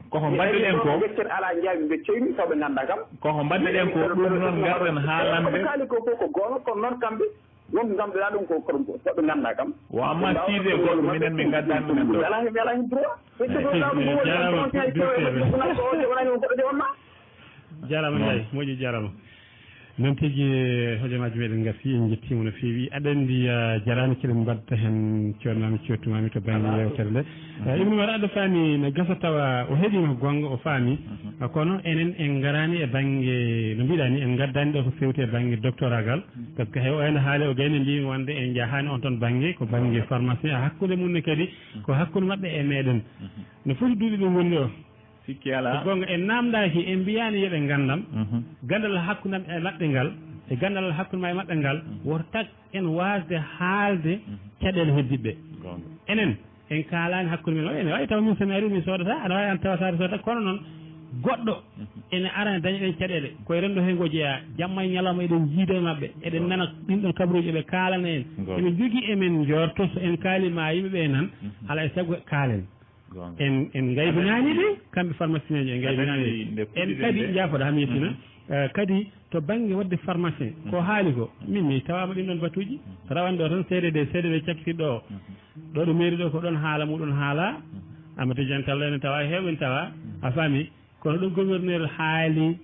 koko mbadduɗen ko. Weccet ala jaabi mbe ceymi taw ɓe ngannda kam. Koko mbadduɗen ko ɗum noon ngarɗen haalande. Ko ɓe kaali ko fof ko goonga, kono noon kamɓe won ngamɗoɗaa ɗum ko, ko, ko ɓe ngannda kam. Wo amma siide goɗɗo minen min ngaddaani ɗum ɗo. Mi alaa heen, mi alaa heen droit. Eyi, jarama, directeur. Wonani on goɗɗo de on ma. Jarama Ndiaye, moƴƴi jarama. Noon tigi, hojomaaji meɗen ngasii, en njettiima no feewi. Aɗa anndi, ah, jaraani keɗen mbaɗta heen coodmaami, coodtumaami to bannge yeewtere nde. Eh, Ibnu Umar, aɗa faami, no gasa tawa o heɗiima goonga, o faami. Ah, kono enen en ngaraani e bannge, no mbiɗa ni, en ngaddaani ɗo ko fewti e bannge doctoragal. Par ce que hay o ene haali o gayni mbiimi wonde en njahaani on toon bannge, ko bannge pharmacie, hakkunde mum ne kadi ko hakkunde maɓɓe e meɗen. No foti duuɓi ɗum woni o? Sikki alaa. Ko goonga, en naamndaaki, en mbiyaani yo ɓe nganndam. Ganndal hakkunde am e maɓɓe ngal, e ganndal hakkunde ma e maɓɓe ngal, woto tak en waasde haalde caɗeele heddiɓe. Enen, en kaalaani hakkunde men, ene waawi taw min so mi arii mi soodata, aɗa waawi an tawa saade soodata, kono noon goɗɗo ene ara ne daña ɗen caɗeele, koye renndo hee ngo jeyaa, jamma e ñalawma eɗen njiida e maɓɓe, eɗen nana ɗin ɗon kabaruuji, eɓe kaalana en. Eɓe njogii e men njoorto, so en kaali ma yimɓe ɓe nan, alaa e sago kaalen. En, en ngaybinaani ɓe, kamɓe pharmacien ji, en ngaybinaani ɓe. En kadi, njaafoɗa, haa mi yettina, eh, kadi to bannge waɗde pharmacien, ko haali ko, min mi tawaama ɗin ɗon batuuji, rawane ɗo tan C D D, C D D cakkitiiɗo o. Ɗo ɗo mairie ɗo ko ɗon haala muɗum haala, Amadou Tidiane Tall ene tawa, heewɓe ne tawa, a faami, kono ɗo gouverneur haali,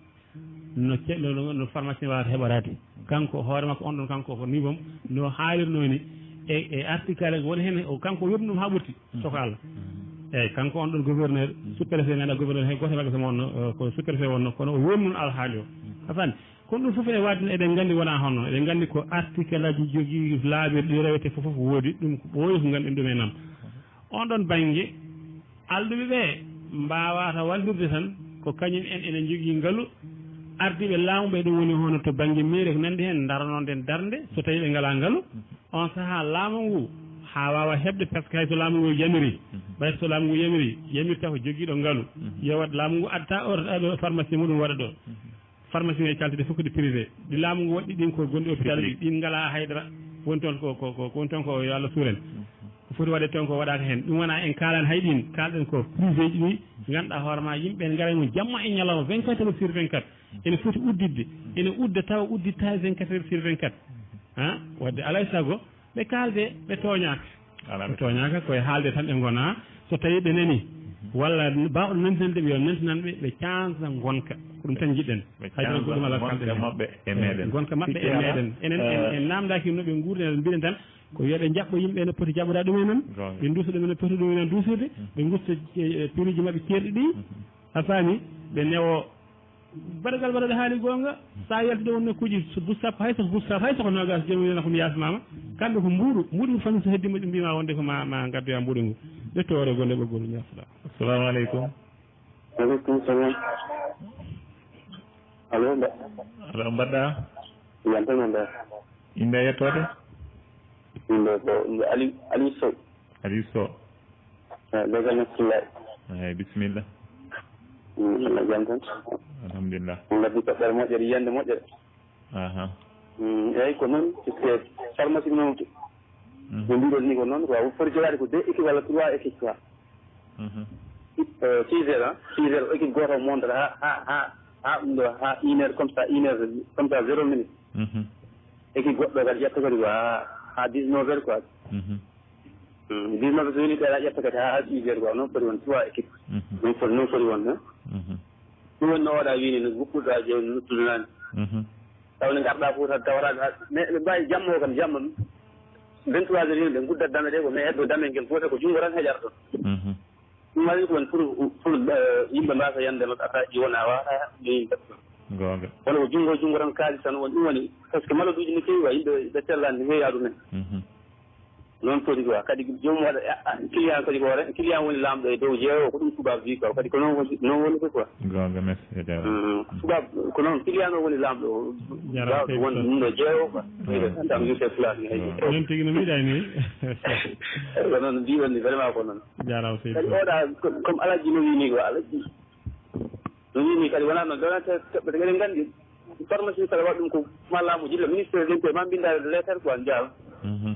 no ce-, no, no, no pharmacien wawata heɓoraade. Kanko hoore makko on ɗon, kanko ko niveau no haalirnoo ni e, e article woni heen, o kanko yotni ɗum haa ɓurti, soko Allah. Eeyi, kanko on ɗon gouverneur, sous-préfet, mi anndaa gouverneur hay gooto e maɓɓe so wonno, eh, ko sous-préfet wonno, kono o yotni ɗum alhaali o. A faami? Kono ɗum fof ene waɗi, eɗen nganndi wonaa hono, eɗen nganndi ko article aji jogii laabi ɗi rewete fof, fof woodi, ɗum ko ɓooyi ko nganndon ɗum e nam. On ɗon bannge, alɗuɓe ɓe mbaawata wallude tan, ko kañum en ene njogii ngalu, ardiiɓe laamu ɓe, ɗum woni hono to bannge mairie ko nanndi heen, ndaranoɗen darnde, so tawii ɓe ngalaa ngalu, on sahaa laamu ngu haa waawa heɓde, par ce que hay so laamu ngu yamirii, ɓay so laamu ngu yamirii, yamirta ko jogiiɗo ngalu, yo waɗ laamu ngu adda o, pharmacie muɗum waɗa ɗo. Pharmacie e caltude fof ko ɗi privé. Ɗi laamu ngu waɗi ɗin ko gonɗi hôpital ɗi, ɗin ngalaa haydara. Woni toon ko, ko, ko, ko woni toon ko yo Allah suur en. Ko foti waɗeede toon ko waɗaaka heen. Ɗum wonaa en kaalani hay ɗin, kaalɗen ko privé ji ɗi, Ngannduɗaa hoore ma, yimɓe ɓe ngara e mum jamma e ñalawma, vingt-quatre heures sur vingt-quatre. Ene foti udditde, ene udda tawa uddittaani vingt-quatre heures sur vingt-quatre. Ha? Wadde alaa e sago ɓe kaalde, ɓe tooñaaka. Alaa, ɓe tooñaaka, ko e haalde tan ɓe ngonaa. So tawii ɓe nanii, walla baawɗo nantinande ɓe, yo nantinan ɓe, ɓe cansa ngonka. Ko ɗum tan njiɗɗen. Hay dara goɗɗum alaa kalɗen heen. Ngonka maɓɓe e meeɗen. Ngonka maɓɓe e meeɗen. Enen en, en naamndaaki no ɓe nguurdi, en mbiɗen tan ko yo ɓe njaɓɓo yimɓe no poti jaɓɓodaade ɗum en noon. Goonga. Ɓe nduusa ɗum no poti ɗum en duusirde. Mhm. Ɓe ngusta, eh, piluuji maɓɓe ceerɗi ɗi. Mhm. A faami? Ɓe newo. Baɗagal waɗa ɗo haali goonga, so a yaltude won nokkuuji, so bus sappo, hay so bus sappo, hay so ko noogaas, joomum wiyata ko mi yaasnaama. Kamɓe ko mbuuɗu, mbuuɗu ngu fannu so heddii mo, ɓe mbiima wonde ko ma, ma ngaddoya mbuuɗu ngu. Ƴettu o ɗo gonɗo e ɓoggol, mi yaasnaama. Assalamu aleykum. Aleykum salam. Allo, mba- Allo, mbaɗɗa? Jam tan, mba- Innde e yettoode? Innde ko, innde Ali, Ali Sow. Aliou Sow. Eh, Legal Nasrullahi. Eeyi, bisimilla. Mm, Allah jam tan. Alhamdulillah. On ngaddi toɓɓere moƴƴere, yiyannde moƴƴere. Aha. Mm, eeyi, ko noon, puisque pharmacie noon, Mhm. no mbiɗon ni ko noon, quoi, foti jogaade ko deux équipes walla trois équipes, quoi. Mhm. Eh, six heures, hein? Six heures, équipe gooto montre haa, haa, haa, haa ɗum ɗo, haa une heure, comme ça, une heure, comme ça, zéro minute. Mhm. Équipe goɗɗo kadi ƴetta kadi ko haa, haa dix-neuf heures, quoi. Mhm. Hmm, dix-neuf so woni ɓeeɗa ƴetta kadi haa six heures quoi, noon foti won trois équipe. Mhm. Noon foti, noon foti won, hein? Mhm. Ɗum woni no oɗa wini no guppurɗa je nuttude nani. Mhm. Taw ne ngarɗa fof tan tawata, mais ɓe mbawi jamma o kam jamma ɗum. Vingt-trois heures yimɓe guddat dame ɗe ko, mais heddo damel ngel gotel ko junngo tan heƴata ɗon. Mhm. Ɗum waɗi ko woni pour, pour, eh, yimɓe mbasa yande maɓɓe attaque ɗi wona wata ɗum yimɓe. Goonga. Walla ko junngo, junngo tan kaalis tan woni, ɗum woni, parce que maladuuji ne keewi wa yimɓe ɓe sellani ne heewi aɗumen. Mhm. Noon foti quoi. Kadi joomum waɗa, a, a, client kadi ko hoore, client woni laamɗo e dow jeewo, ko ɗum tubaab wi quoi. Kadi ko noon woni, noon woni ko quoi. Goonga, merci, a jaaraama. Mm. Tubaab, ko noon client o woni laamɗo, jaaraama, laamɗo seydi woni Sow. Ɗum ɗo jeewo quoi. Goonga. Ɗum ɗo tan yurte pulaar ni, hay. Goonga. Noon tigi no mbiɗa ni. Ko noon mbiɗon ni, vraiment ko noon. Jaaraama seydi Sow. Kadi oɗa, ko-, comme Alhaji no wini quoi, Alhaji. No wini kadi wonaa noon, donate toɓɓere, eɗen nganndi pharmacie kala waɗa ɗum ko ma laamu jilla, ministère de l'intérieur, ma mbinnda lettre quoi, njaal. Mhm.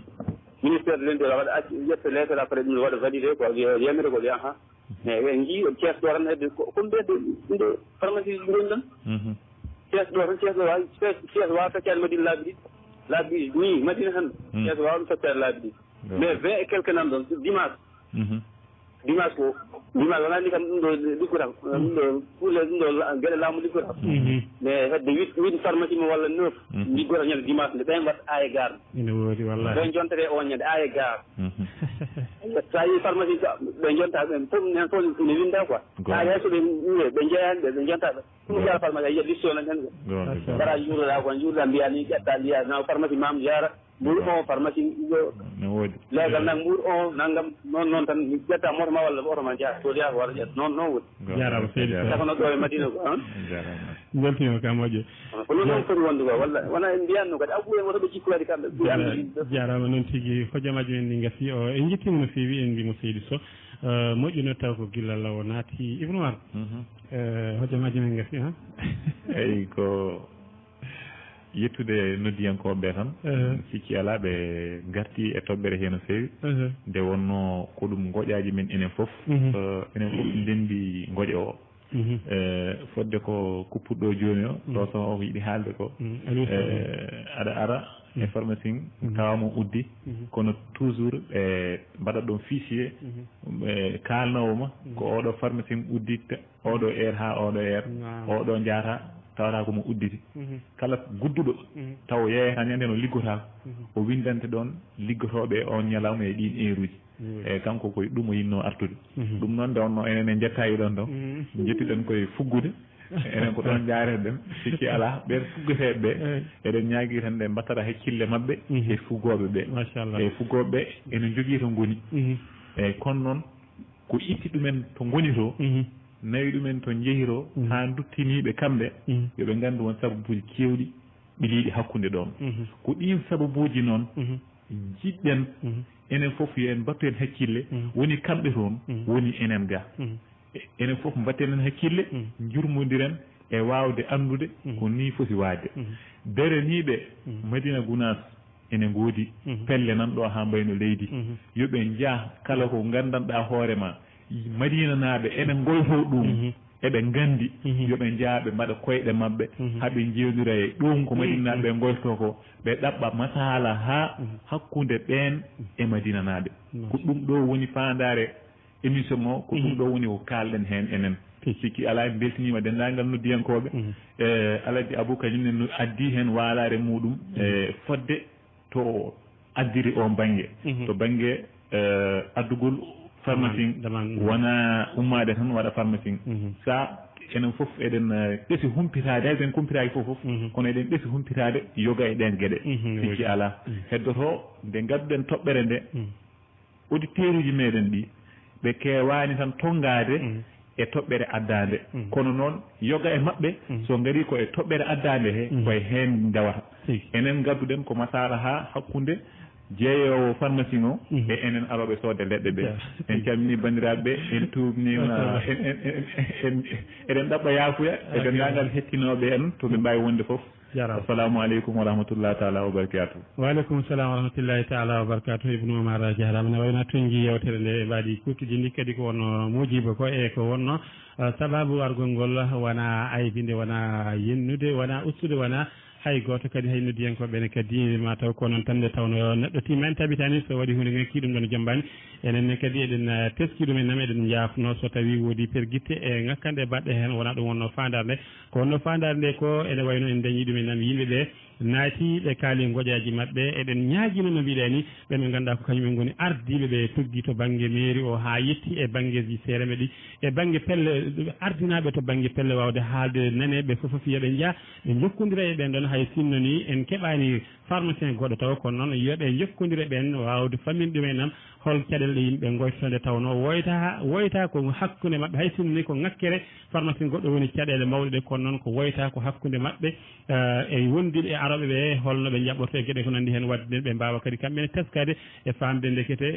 Ministère de l'intérieur waɗa acc-, ƴetta lettre, après ɗum waɗa validé quoi, wiya yamira ko, wiya, aha. Mais ɓe njii Thiès ɗo tan hedde ko, ko mbiyetee ɗum ɗo pharmacie ngoni ɗon. Mhm. Thiès ɗo tan, Thiès ɗo waawi, Thiès, Thiès waawa feccaade Madina laabi ɗiɗi, laabi ɗiɗi, ni Madina tan, mhm, Thiès waawa ɗum feccaade laabi ɗiɗi. Goonga. Mais vingt et quelques nan ɗon, dimanche. Mhm. Dimanche ko, dimanche wonaa ni kam ɗum ɗo liggotako, ɗum ɗo kuule ɗum ɗo la-, geɗe laamu liggotako. Mhm. Mais hedde huit, huit pharmacie mo walla neuf, mhm, liggota ñande dimanche nde ɓen mbaɗa aaye gaar. Ene woodi wallahi. Ɓen jontere on ñande aaye gaar. Mhm. So a yii pharmacie ka, ɓe jonta ɓen fof, nen fof ene winda quoi. Goonga. Aaye hay so ɓe, ɓe jeeyani ɓe, ɓe jonta ɓe. Ɗum jaara pharmacie, a yiya liste o nan hen. Goonga, goonga. Mbaɗa juuroɗa ko, juuroɗa mbiya ni ƴetta mbiya no pharmacie mam jaara. Mbuur on pharmacie ɗo. Ne woodi. Leegal nan Mbuur on, nanngam, noon, noon tan, mi ƴetta moto ma walla oto ma njaha, soodi haa ko wara ƴetta. Noon, noon woni. Jaaraama seydi Sow. Takono ɗo e Madina ko, han? Jaaraama. Mbeltiima ka moƴƴo. Ko noon, noon foti wonde ko, walla, wona en mbiyanno kadi, abu en woto ɓe jikku kadi kamɓe. Jaara-, jaaraama noon tigi, hojomaaji men ɗi ngasi o, en njettiima no feewi, en mbiimo seydi Sow. Eh, moƴƴi no taw ko gila law o naati. Ibnu Umar, mhm, eh, hojomaaji men ngasi, ha? Eyi, ko yettude noddiyankooɓe ɓe tan, eh, sikki alaa, ɓe ngarti e toɓɓere hee no feewi. Eh. Nde wonnoo ko ɗum ngoƴaaji men enen fof. Mhm. Eh, enen fof ndenndi ngoƴa o. Mhm. Eh, fodde ko kupputɗo jooni o, mhm, ɗo so o yiɗi haalde ko. Mhm. Aliou Sow. Eh, aɗa ara e, mhm, pharmacie, mhm, tawa mo uddi, mhm, kono toujours ɓe mbaɗa ɗon fichier, mhm, ɓe kaalnoowo ma, mhm, ko oɗo pharmacie udditta, oɗo heure haa oɗo heure, naam, oɗo njaata, tawata ko mo udditi. Mhm. Kala gudduɗo, mhm, taw yeeyata ñande no liggotaako, mhm, o winndante ɗoon liggotooɓe e oon ñalawma e ɗiin heure uji. Mhm. E kanko koye ɗum o yinnoo artude. Mhm. Ɗum noon nde wonnoo enen en njettaa e ɗoon ɗo. Mhm. Njettuɗen koye fuggude. Enen ko ɗoon njaareten, sikki alaa. Ɓeen fuggeteeɓe ɓe, eeyi, eɗen ñaagii tan nde mbattata hakkille maɓɓe, mhm, e fuggooɓe ɓe. Machallah. E fuggooɓe ɓe ene njogii to ngoni. Mhm. Eeyi, kono noon, ko itti ɗumen to ngoni to, mhm, nawi ɗumen to njehi to, mhm, haa nduttiniiɓe kamɓe, mhm, yo ɓe nganndu won sababuuji keewɗi ɓiliiɗi hakkunde ɗoon. Mhm. Ko ɗiin sababuuji noon, mhm, njiɗɗen, mhm, enen fof yo en mbattu heen hakkille, mhm, woni kamɓe toon, mhm, woni enen ga. Mhm. E-, enen fof mbatten heen hakkille, mhm, njurmondiren e waawde anndude, mhm, ko nii foti waɗde. Mhm. Daraniiɓe, mhm, Madina Gunaas, ene ngoodi, mhm, pelle nan ɗo haa mbayno leydi. Mhm. Yo ɓe njah kala ko nganndanɗaa hoore ma, Madinanaaɓe eɓe ngoytoo ɗum, eɓe nganndi yo ɓe njah ɓe mbaɗa koyɗe maɓɓe, haa ɓe njeewndira e ɗum ko Madinanaaɓe ɓe ngoytoo ko, ɓe ɗaɓɓa masaala haa hakkunde ɓeen e Madinanaaɓe. Ko ɗum ɗo woni faandaare émission o, ko ɗum ɗo woni ko kaalɗen heen enen. Sikki alaa, en mbeltiniima denndaangal noddiyankooɓe. E Alhaji Abou kañum ne no addi heen waalaare muɗum e fodde to addiri o bannge, to bannge, eh, addugol pharmacine, wona ummaade tan waɗa pharmacine. Sa enen fof eɗen, eh, ɓesi humpitaade, hay so en kumpitaaki fof fof, kono eɗen ɓesi humpitaade yoga e ɗeen geɗe. Sikki alaa. Heddoto nde ngadduɗen toɓɓere nde, auditeuruji meɗen ɗi, ɓe keewaani tan tonngaade e toɓɓere addaande. Kono noon, yoga e maɓɓe, so ngarii ko e toɓɓere addaande he, ko e heen ndewata. Enen ngadduɗen ko masaala haa hakkunde jeeyoowo pharmacie o e enen arooɓe soodde leɗɗe ɓe. En calminii banndiraaɓe ɓe, en tuubniima, en, en, en, en, en, eɗen ɗaɓɓa yaafuya e denndaangal hettinooɓe en to ɓe mbaawi wonde fof. Jaaraama. Assalamu aleykum wa rahmatullahi taala wa barakatuh. Wa aleykum salam wa rahmatullahi taala wa barakatuh. Ibnu Umar, jaaraama. Ne wayno a toñngi yeewtere nde e mbaadi kuutuji ndi kadi ko wonno muujiba ko e ko wonno, eh, sababu argol ngol wona aybinde, wona yennude, wona ustude, wona hay gooto kadi, hay noddiyankooɓe ɓe ne kadi ma taw ko noon tan nde tawnoo neɗɗo tiima en tabitaani so waɗi huunde ŋakki ɗum ɗoon jommbaani. Enen ne kadi eɗen, eh, teskii ɗum en nam eɗen njaafnoo so tawii woodii pergitte e ŋakkanɗe baɗɗe heen wonaa ɗum wonnoo faandaare nde. Ko wonnoo faandaare nde ko ene wayno en dañii ɗum e nam yimɓe ɓe naati ɓe kaali ngoƴaaji maɓɓe. Eɗen ñaagino no mbiɗaa ni ɓen ɓe ngannduɗaa ko kañum en ngoni ardiiɓe ɓe tuggi to bannge mairie o haa yetti e banngeeji seereme ɗi e bannge pelle ardinaaɓe to bannge pelle waawde haalde nane ɓe fof fof yo ɓe njah ɓe njokkondira e ɓen ɗon hay sinno ni en keɓaani pharmacien goɗɗo taw kono noon yo ɓe njokkondir e ɓeen waawde faaminde ɗum en am hol caɗeele ɗe yimɓe ngoytata nde tawnoo woyta woyta ko hakkunde maɓɓe hay sinno ni ko ŋakkere pharmacie goɗɗo woni caɗeele mawɗe ɗe kono noon ko woyta ko hakkunde maɓɓe e wondiiɓe e arooɓe ɓe holno ɓe njaɓɓortoo e geɗe ko nanndi heen waɗde ɓe mbaawa kadi kamɓe ne teskaade e faamde ndekete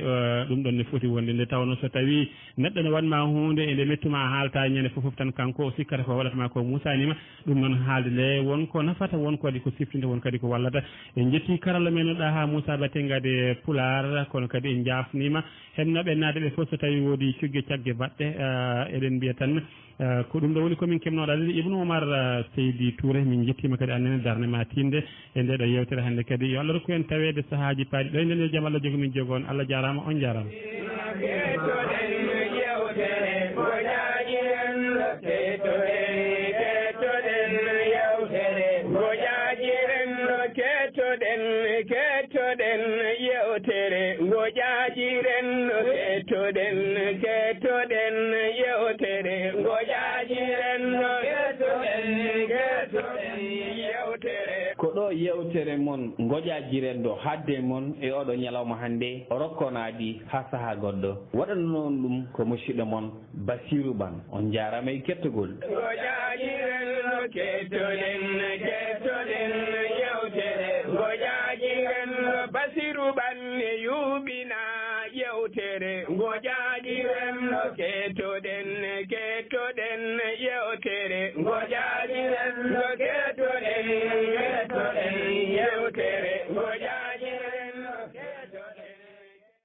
ɗum ɗon ne foti wonde nde tawnoo so tawii neɗɗo ne waɗ ma huunde e nde mettu ma a haalta ñande fof fof tan kanko o sikkata ko waɗata ma ko musaani ma Ɗum noon haalde nde won ko nafata, won kadi ko siftinte, won kadi ko wallata. En njettii karalla men ɗaha Moussa Ba Tenngade Pulaar, kono kadi en njaafniima heɗnooɓe naatde ɓe fof so tawii woodii cogge cagge baɗɗe, eɗen mbiya tan ko ɗum ɗo woni ko min keɓnooɗo aɗa Ibnu Omar Seydi Touré, min njettiima kadi aan nene darnde ma tiiɗnde e ndee ɗoo yeewtere hannde kadi. Yo Allah rokku en taweede sahaaji paaɗi ɗo e nden yo jam Allah jogo min jogo on. Allah jaaraama, on njaaraama. Kettoɗen yewtere ko jaaji renndo, kettoɗen, kettoɗen yewtere ko jaaji renndo, kettoɗen, kettoɗen yewtere ko jaaji renndo, kettoɗen, kettoɗen yewtere ko jaaji renndo, kettoɗen, kettoɗen yewtere. Ko ɗo yewtere mon Ngoƴaaji Renndo haaɗde mon e oɗo ñalawma hannde, o rokkonaadi haa sahaa goɗɗo. Waɗanoo on ɗum ko musidɗo mon Basiiru Ban. On njaaraama e kettogol. Ngoƴaaji Renndo kettoɗen, kettoɗen yewtere. Ngoƴaaji Renndo Basiiru Ban e yuɓina yewtere. Ngoƴaaji Renndo kettoɗen, kettoɗen yewtere. Ngoƴaaji Renndo kettoɗen, kettoɗen yewtere. Ngoƴaaji Renndo kettoɗen.